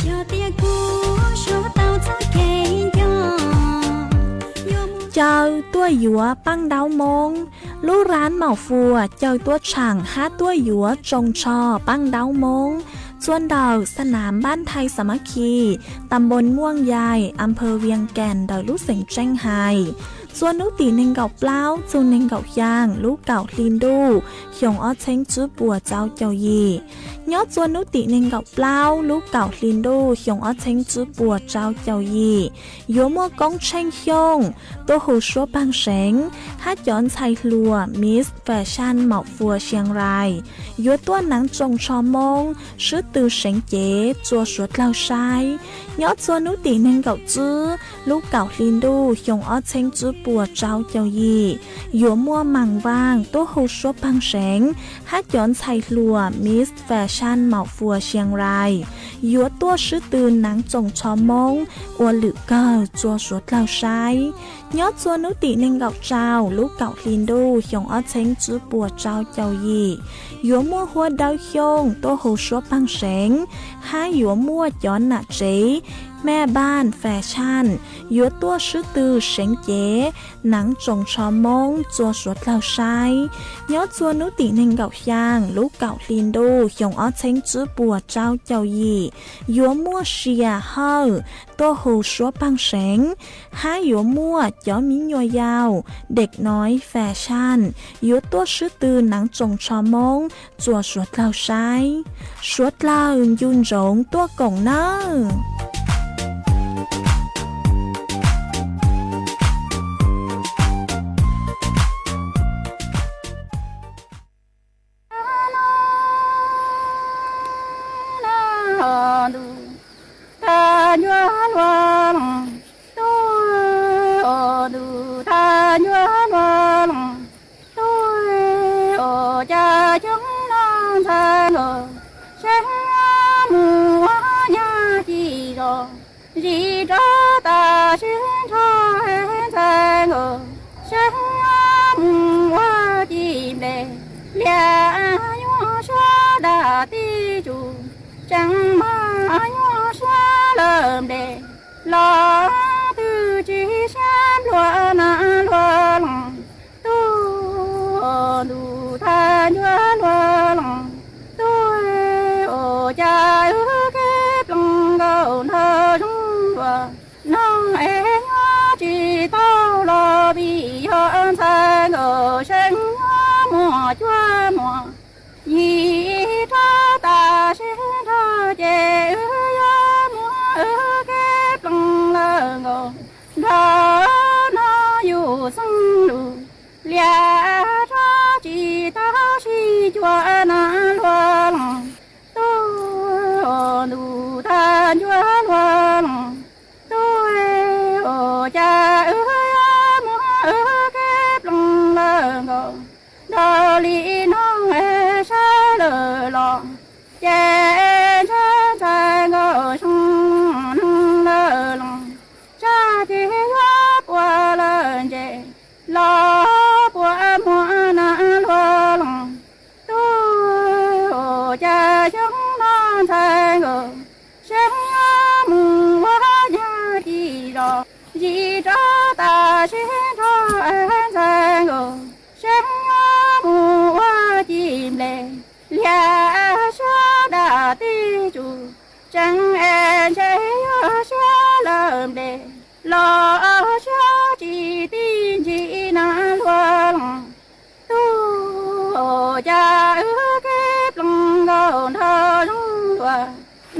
Yog tias kuv suav tau txoj kev nco, caw tuaj yuav paj ntaub moob, lub rab Maum Fuas caw tuaj tshaam hab tuaj yuav tsoos tsho paj ntaub moob, txua ntawm xa nam npab nthai Xa Mab Khi, tam npoos Muaj Yais, a phawv Vias Kas ntawm lub xeev Tseej Hais. Txua hnub tim nees nkaum plaub txug nees nkaum xyaa lub kaum hli ntuj xyoo ob txheeb tsib puas rau caum yim. Nyob txua hnub tim nees nkaum plaub lub kaum hli ntuj xyoo ob txheeb tsib puas rau caum yim, yuav muaj Koob Tsheej Xyooj tuaj hu suab paag seev, hab cov ntxhais hluas Miss Fashion Maum Fuas Siang Rais yuav tuaj hnav tsoos tsho moob, swb tw seev cev rua suav dlawg saib. Nyob txua hnub tim nees nkaum tsib lub kaum hli ntuj xyoo ob txheeb tsib puas rau caum yim, yuav muaj Maam Vaaj tuaj hu suab paag seev, hab cov ntxhais hluas Miss Fashion Maum Fuas Siang Rais yuav tuaj swb tw hnav tsoos tsho moob ua lwm kawg rua suav dlawg saib. Nyob txua hnub tim nees nkaum rau lub kaum hli ntuj xyoo ob txheeb tsib puas rau caum yim, yuav muaj Huab Dawb Xyooj tuaj hu suab paag seev, hab yuav muaj cov nam tsev Mẹ Bạn Fashion yuav tuaj swb tw seev cev, hnav tsoos tsho moob rua suav dlawg saib. Nyob txua hnub tim nees nkaum xyaa lub kaum hli ntuj xyoo ob txheeb tsib puas rau caum yim, yuav muaj Sia Hawj tuaj hu suab paag seev, hab yuav muaj cov miv nyuas yaus Dej Noi Fashion yuav tuaj swb tw hnav tsoos tsho moob rua suav dlawg saib. Suav dlawg ncu ntsoov tuaj koom nawb. Zis rov tas sib nrho ntxhais nkauj, seev mus ua ci nplej, lias nyuaj suab dab tsi tsuj, seev mas nyuaj suab lawm lawm nplej los twb tsis siab nplua nas nplua loos, tuaj ntuj thaj ncua nplua loos, tuaj ua cas wb kev ploos nkaus nrog zoo dua. Noj es nyob tsis tau los vim yog ntxhais nkaus seej nyob muag cuag muag, yim rov tas sib nrog ces wb yuav muab wb kev ploos lawm nkaus. Nrog no yus xeeb lus liam rov tsis tau sib cuag nas nplua loos, tuaj ntuj thaj ncua nplua loos, tuaj ua cas wb yuav muab wb kev ploos lawm nkaus. Nrog li no es sawv lawm los ces ntshe ntxhais nkaus zoo neeg lawm loos, tsam ces yuav puas lawm ntses los puas muag nas nplua loos, tuaj ua cas xyoo no ntxhais nkaus seej mus ua nyab ci zos, yim rov tas sib nrog ntxhais nkaus seej mus ua ci nplej, liam siab dam tij tsum tsees es ntshe yuav siab lawm nplej los siab tsis tij ntsis nas nplua loos, tuaj ua cas wb kev ploos nkaus nrog zoo dua.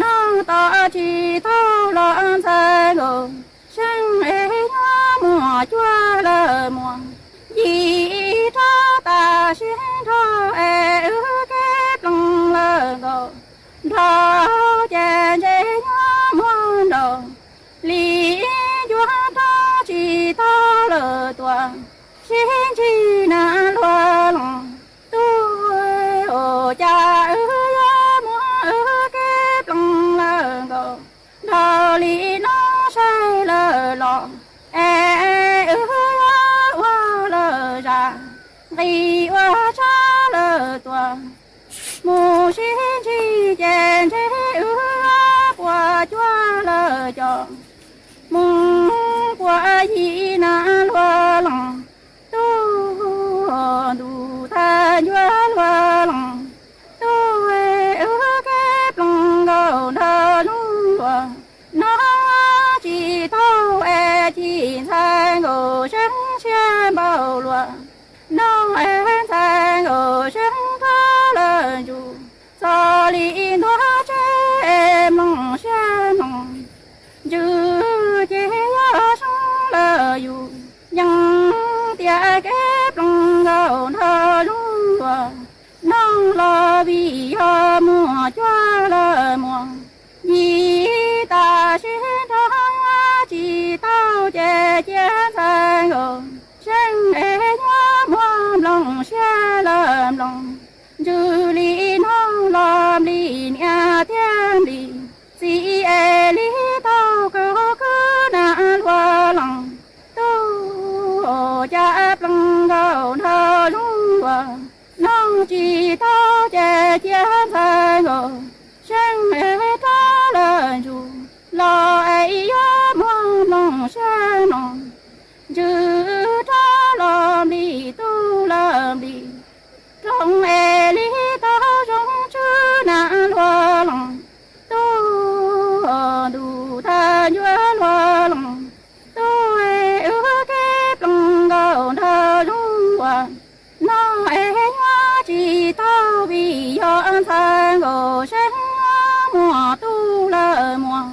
Noj tos tsis tau los ntxhais nkaus seej es nyob muag cuag lawm muag, yim rov tas sib nrog es wb kev ploos lawm nkaus, nrog ces ntshe nyob muag nraus li, ncuav rov tsis tau lawm tuaj, sib ntsib nas nplua loos, tuaj ua cas wb yuav muab wb kev ploos lawm nkaus. Nrog li no saib lawm los es wb yuav ua lawm zam, nqis ua tshab lawm tuaj, mus sib ntsib ces ntshe wb puas cuag lawm cov, mus puas yim nas nplua loos, tuaj ntuj thaj ncua nplua loos, tuaj wb kev ploos nkaus nrog zoo dua. Noj tsis tau es ci ntxhais nkaus seej siab npaum luaj, noj es ntxhais nkaus seej rov lawm ntsuj, txog li ntuag tsev mloog siab mloog, ntsws ces yog seeb lawm yus, yeej tias kev ploos nkaus nrog zoo dua. Noj los vim yog muag cuag lawm muag, yim tas sib nrog tsis tau ces cia ntxhais nkaus seej es nyob muag nploos siab lawm nploos, ntsws li no los nplig niam thiab nplig txiv es li tau kaug kwv nas nplua loos, tuaj ua cas ploos nkaus nrog zoo dua. Noj tsis tau ces cia ntxhais nkaus seej es rov lawm ntsuj, los es yuav muag nploos siab mloog, ntsws rov los nplig tub lawm nplig rooj es li tau zoo tswb nas nplua loos, tuaj ntuj thaj ncua nplua loos, tuaj wb kev ploos nkaus nrog zoo dua. Noj es nyob tsis tau vim yog ntxhais nkaus seej muag tub lawm muag,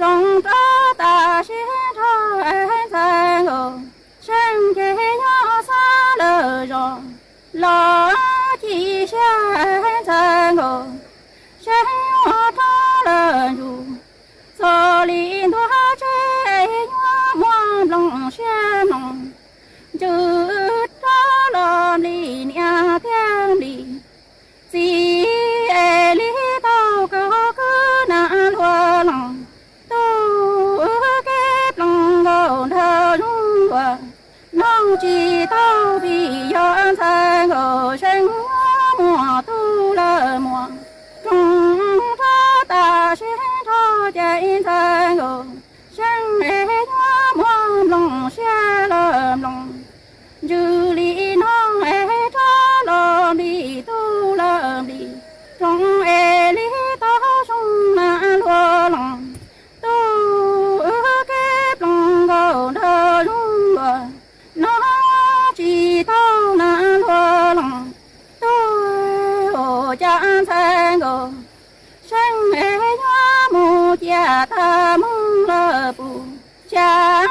rooj rov tas sib nrog es ntxhais nkaus seej ces nyob xa lawm zos, los ci siab ntxhais nkaus seej muag rov lawm ntsuj, txog li ntuag tsev nyob muag nploos siab mloog, ntsws rov los nplig niam thiab nplig txiv es li tau kaug kwv nas nplua loos, tuaj wb kev ploos nkaus nrog zoo dua. Noj tsis tau vim yog ntxhais nkaus seej muag tub lawm muag, rooj rov tas sib nrog ces ntxhais nkaus Zoo es li tau zoo na luag lees, tub wb kev ploos nkaus nrog zoo luag, no tsis tau na luag lees, tub ua cas ntxhais nkaus seej es yuav mus ciaj tag moo lawm puas, xyov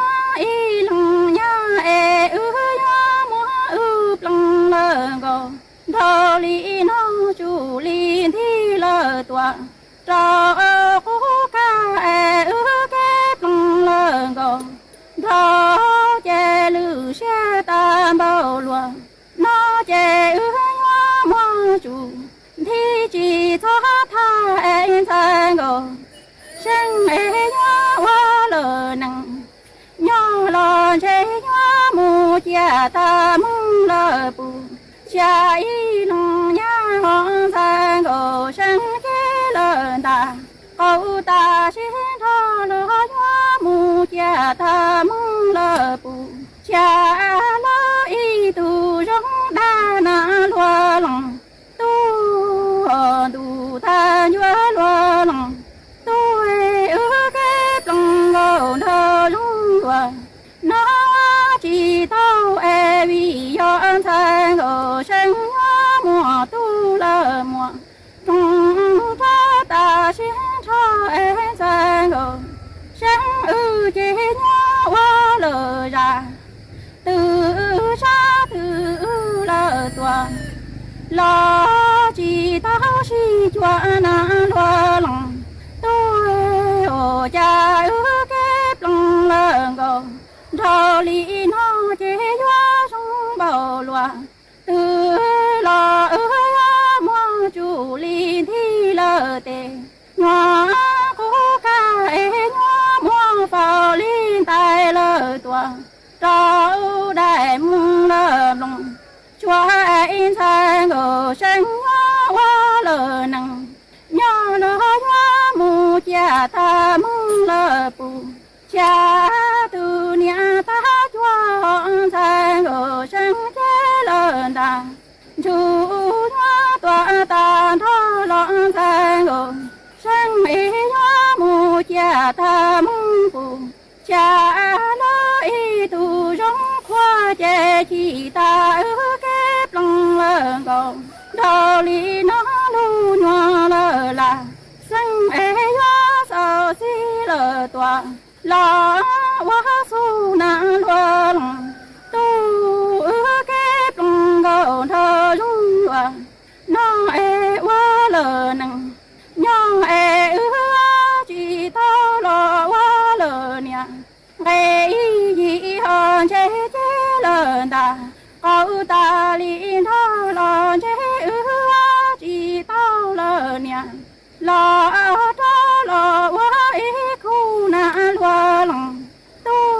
ib leeg nyab es wb yuav muab wb ploos lawm nkaus, dhau li no tsum li nthi lawm tuaj, rau qub kag es wb kev ploos lawm nkaus, dhau ces lwm siab tag npaum luaj, no ces wb yuav muab tsum nthi tsis txhob thaj es ntxhais nkaus, seej es yuav ua lawm nees, nyob los ntshe yuav mus ciaj tag moo lawm puas, xyov ib leeg nyab ho ntxhais nkaus seej cev lawm ntag, qaug tas sib nrho los yuav mus ciaj tag moo lawm puas, xyov lawv ib tug zoo dab na luag lees, tub ntuj tag ncua luag lees, tub wb kev ploos nkaus nrog zoo luag, no tsis tau es vim yog ntxhais nkaus seej yuav muaj tub lawm muaj, roog rov tas sib nrho es ntxhais nkaus seej wb ces yuav ua lawm zaj, twb sab twb lawm tuaj, los tsis tau sib cuag na luag lees, tub ua cas wb kev ploos lawm nkaus, dhau li no ces yuav zoo npaum luaj, twb los wb yuav muab tsum li nthi lawm tes, nyuam qub kag es nyuam muab faus li ntais lawm tuaj, rau daim moo lawm nploos, tsuas ib ntxhais nkaus seej yuav ua lawm nees, nyob los yuav mus ciaj tag moo lawm puas, xyov tus niam tab cuag ntxhais nkaus seej cev lawm ntag, ntsuj yuav tuaj tag nrho los ntxhais nkaus seej es yuav mus ciaj tag moo puas, xyov lawv ib tug zoo qhuav ces chim tas wb kev ploos lawm nkaus, dhau li no lub nyuag lawm las, seej es yuav xaus txij lawm tuaj, los ua xub na luag lees, tub wb kev ploos nkaus nrog zoo luag, no es ua lawm nees, nyob es wb tsis tau los ua lawm niam, nqe ib yim ho ntshe cev lawm ntag, qaug tas li nrho los ntshe wb tsis tau lawm niam, los rov los ua ib khub na luag lees, tub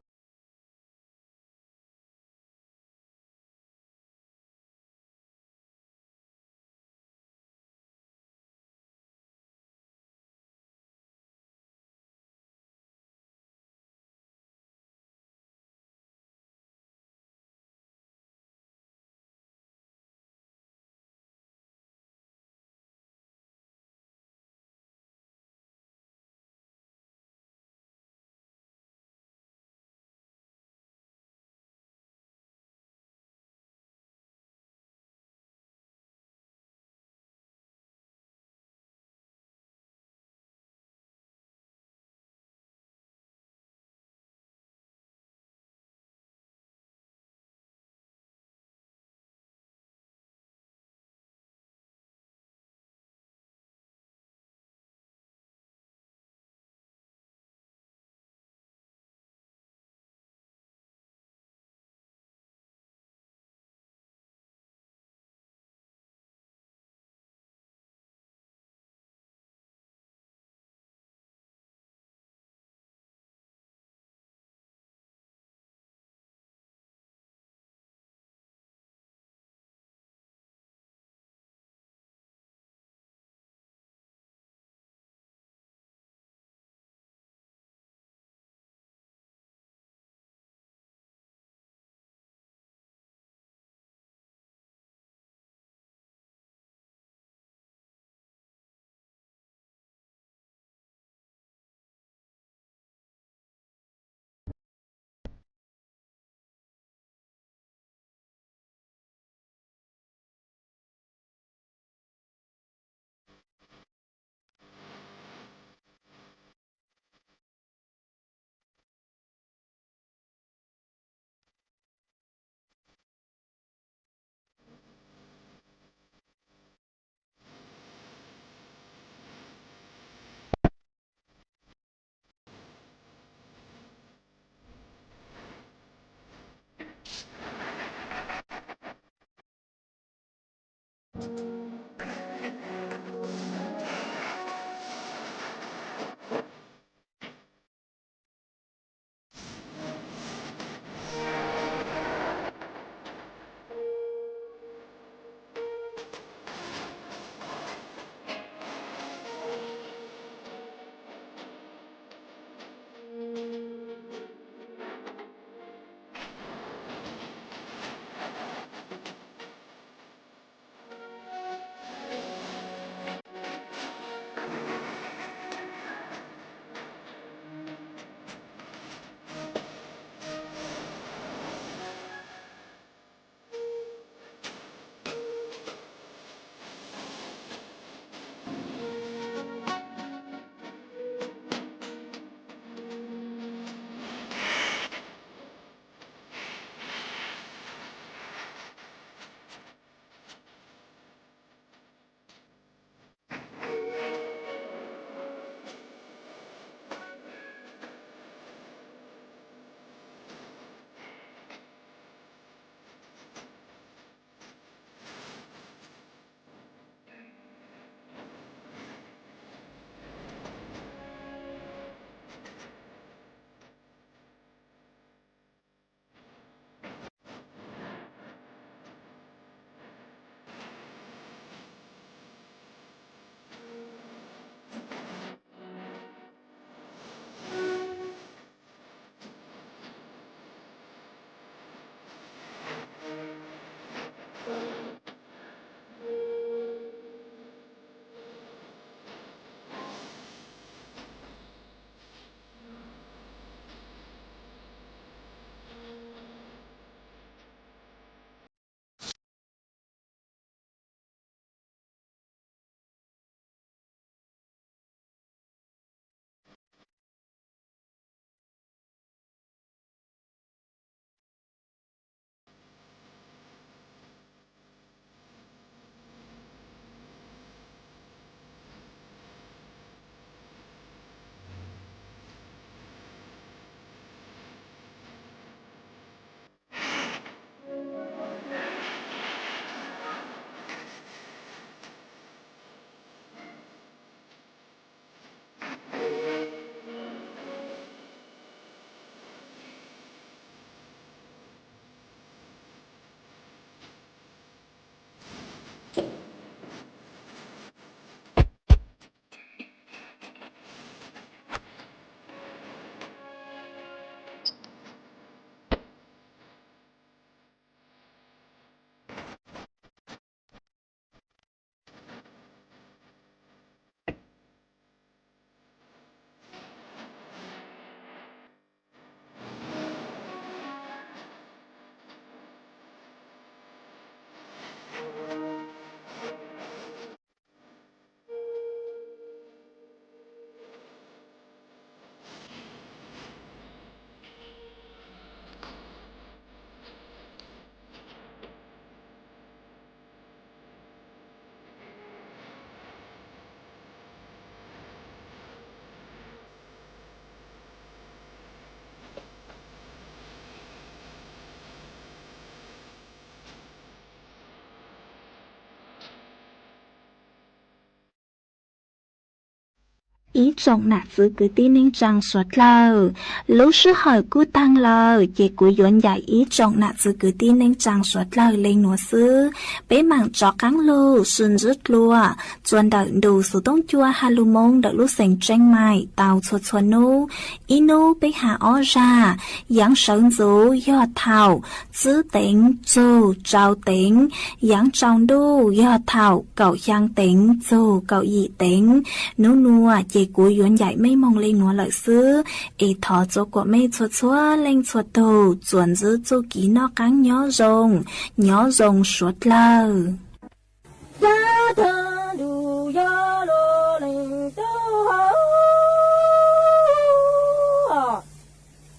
Ib tsoom nam txwv kwv tij neej tsaa suav dlawg, lub sij hawm kuj taag lawm ces kuv yuav ncaim ib tsoom nam txwv kwv tij neej tsaa suav dlawg le nuav xwb. Peb maam rov qaab lug sib ntsib dlua txuas ntawm ntu xuv tooj cua Halloween ntawm lub xeev Tseej Maim tau txhua txhua nub. Ib nub peb has ob zag: yaav sawv ntxuv yog thaum tsib teev txug rau teev, yaav tsaus ntuj yog thaum kaum xyaa teev txug kaum yim teev. Nub nuav ces kuv yuav ncaim mej moog le nuav lawm xwb, es thov txua kuam mej txhua txhua leej txhua tug txuas ntsib txuj kev noj qaab nyob zoo, nyob zoo suav dlawg.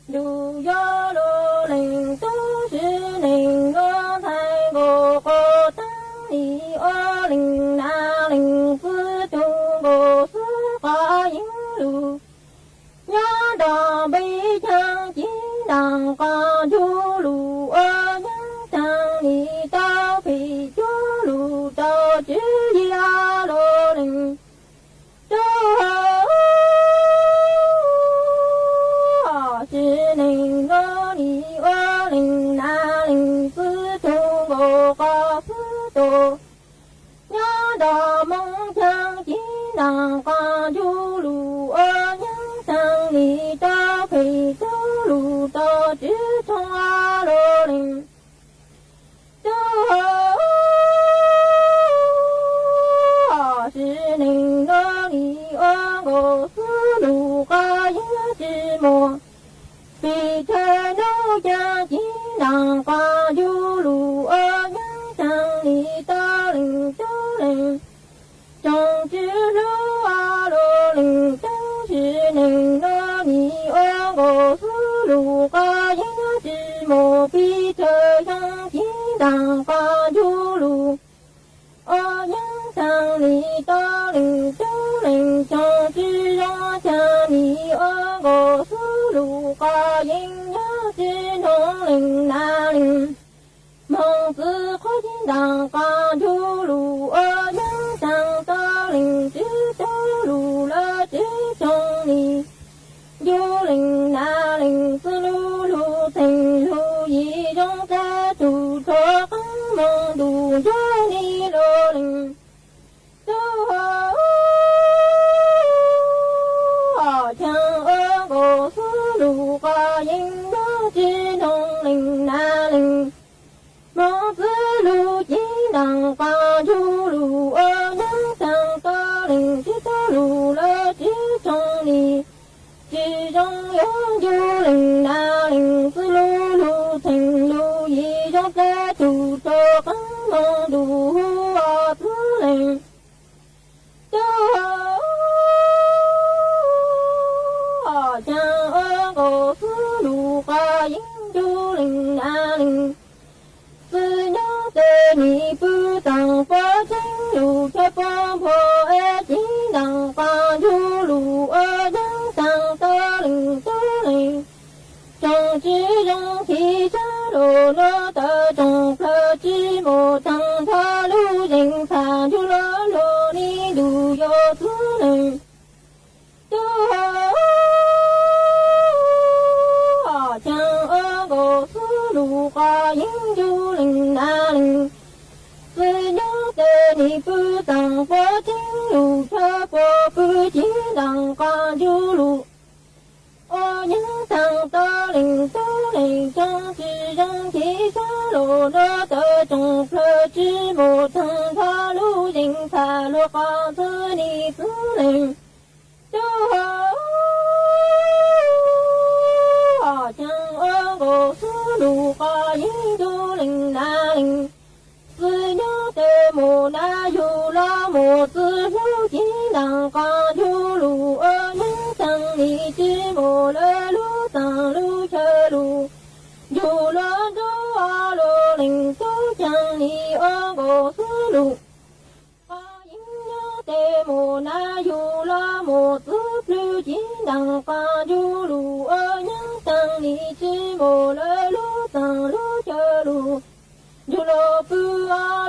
Ntuj yog lub leej tub sim neej nuav ntxhais nkaus quas taab nim ua leej nam leej txwv tug nkaus xwb qhov yeeb lug. Nyob nrog peb chaang cev ntaam qab ntuj lug ua yeeb xaa nim tau phem cuag lug rau tswv yim lub leej tub. Sim neej nuav nim ua leej nam leej txwv tug nkaus qhov xwb tug. Nyob nrog Moob Chaab cev ntaam qab ntuj lug ua yeeb xaa nim tau phem cuag lug rau tswv tshooj lub leej tub. Sim neej nuav nim ua nkaus xwb lug qhov yeeb tsi muaj, pes tsawg nub caag cev ntaam qab ntuj lug ua yeeb xaa nim tau leej tub leej tsoom tswv hlub lub leej tub. Sim neej nuav nim ua nkaus xwb lug qhov yeeb tsi muaj, pes tsawg xyoo cev ntaam qab ntuj lug ua yeeb xaa nim tau leej tub leej tsoom tswv zoo. Caag nim ua nkaus xwb lug qhov yeeb nyob tsi noog leej nam leej moog txwv qhov yeeb ntaam qab ntuj lug ua yeeb xaa tau leej tub tug lug lawm tswv tshooj nim. Ncu leej nam leej txwv lug lug theej lug yim zoo dlawb tug rua qaab moog ntuj ncuag nim lub leej tub. Caag ua nkaus xwb lug qhov yeeb nyob tsi noog leej nam leej moog txwv lug cev ntaam qab ntuj lug ua yeeb xaa tau leej tub tug lug lawm tswv tshooj nim. Tsi zoo yuav ncu leej nam leej txwv lug lug theej lug yim zoo dlawb tug rua qaab moog ntuj hu ua txwv leej tub. Caag ua nkaus xwb lug qhov yeeb ncu leej nam leej txwv nyob txwv nim pw taag puab tseeb lug chaw puab npua es cev ntaam qab ntuj lug ua yeeb xaa tau leej tub leej tsoom tswv zoo. Chim sab lug nuav tawm tsoom plawg tsi muaj taag nrho lub zeeg txhaj ncu lug lug nim ntuj yuav txwv leej tub. Caag ua nkaus xwb lug qhov yeeb ncu leej nam leej txwv nyob txwv nim pw taag puab tseeb lug chaw puab pw cev ntaam qab ntuj lug ua yeeb xaa tau leej tub leej tsoom tswv zoo. Chim sab lug nuav tawm tsoom plawg tsi muaj taag nrho lub zeeg txhaj lug qhov txwv nim txwv leej tub. Caag ua nkaus xwb lug qhov yeeb ncu leej nam leej txwv nyob txwv mus nab yug los mus txwv hlub cev ntaam qab ntuj lug ua yeeb xaa nim tsi mus lawm lub taag lub chaw lug. Yug luas nrug lub leej tub caag nim ua nkaus xwb lug qhov yeeb nyob txwv mus nab yug los mus txwv plwg cev ntaam qab ntuj lug ua yeeb xaa nim tsi mus lawm lub taag lub chaw lug. Yug luas pw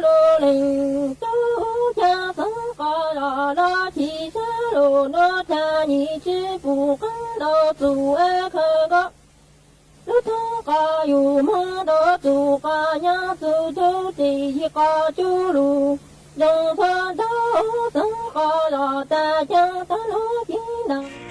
lub leej tub caag xeev qhov zog los chim sab lug Nuav tag nyim tsi pum qeeb nrau txug es khaws nkaus, lub thoob qos yug moog nrau txug qos nyaab txug tub ris yig qos cuj lug, ntsoog txhua nraug xeev qos zog tag caag tag lub cim ntaag.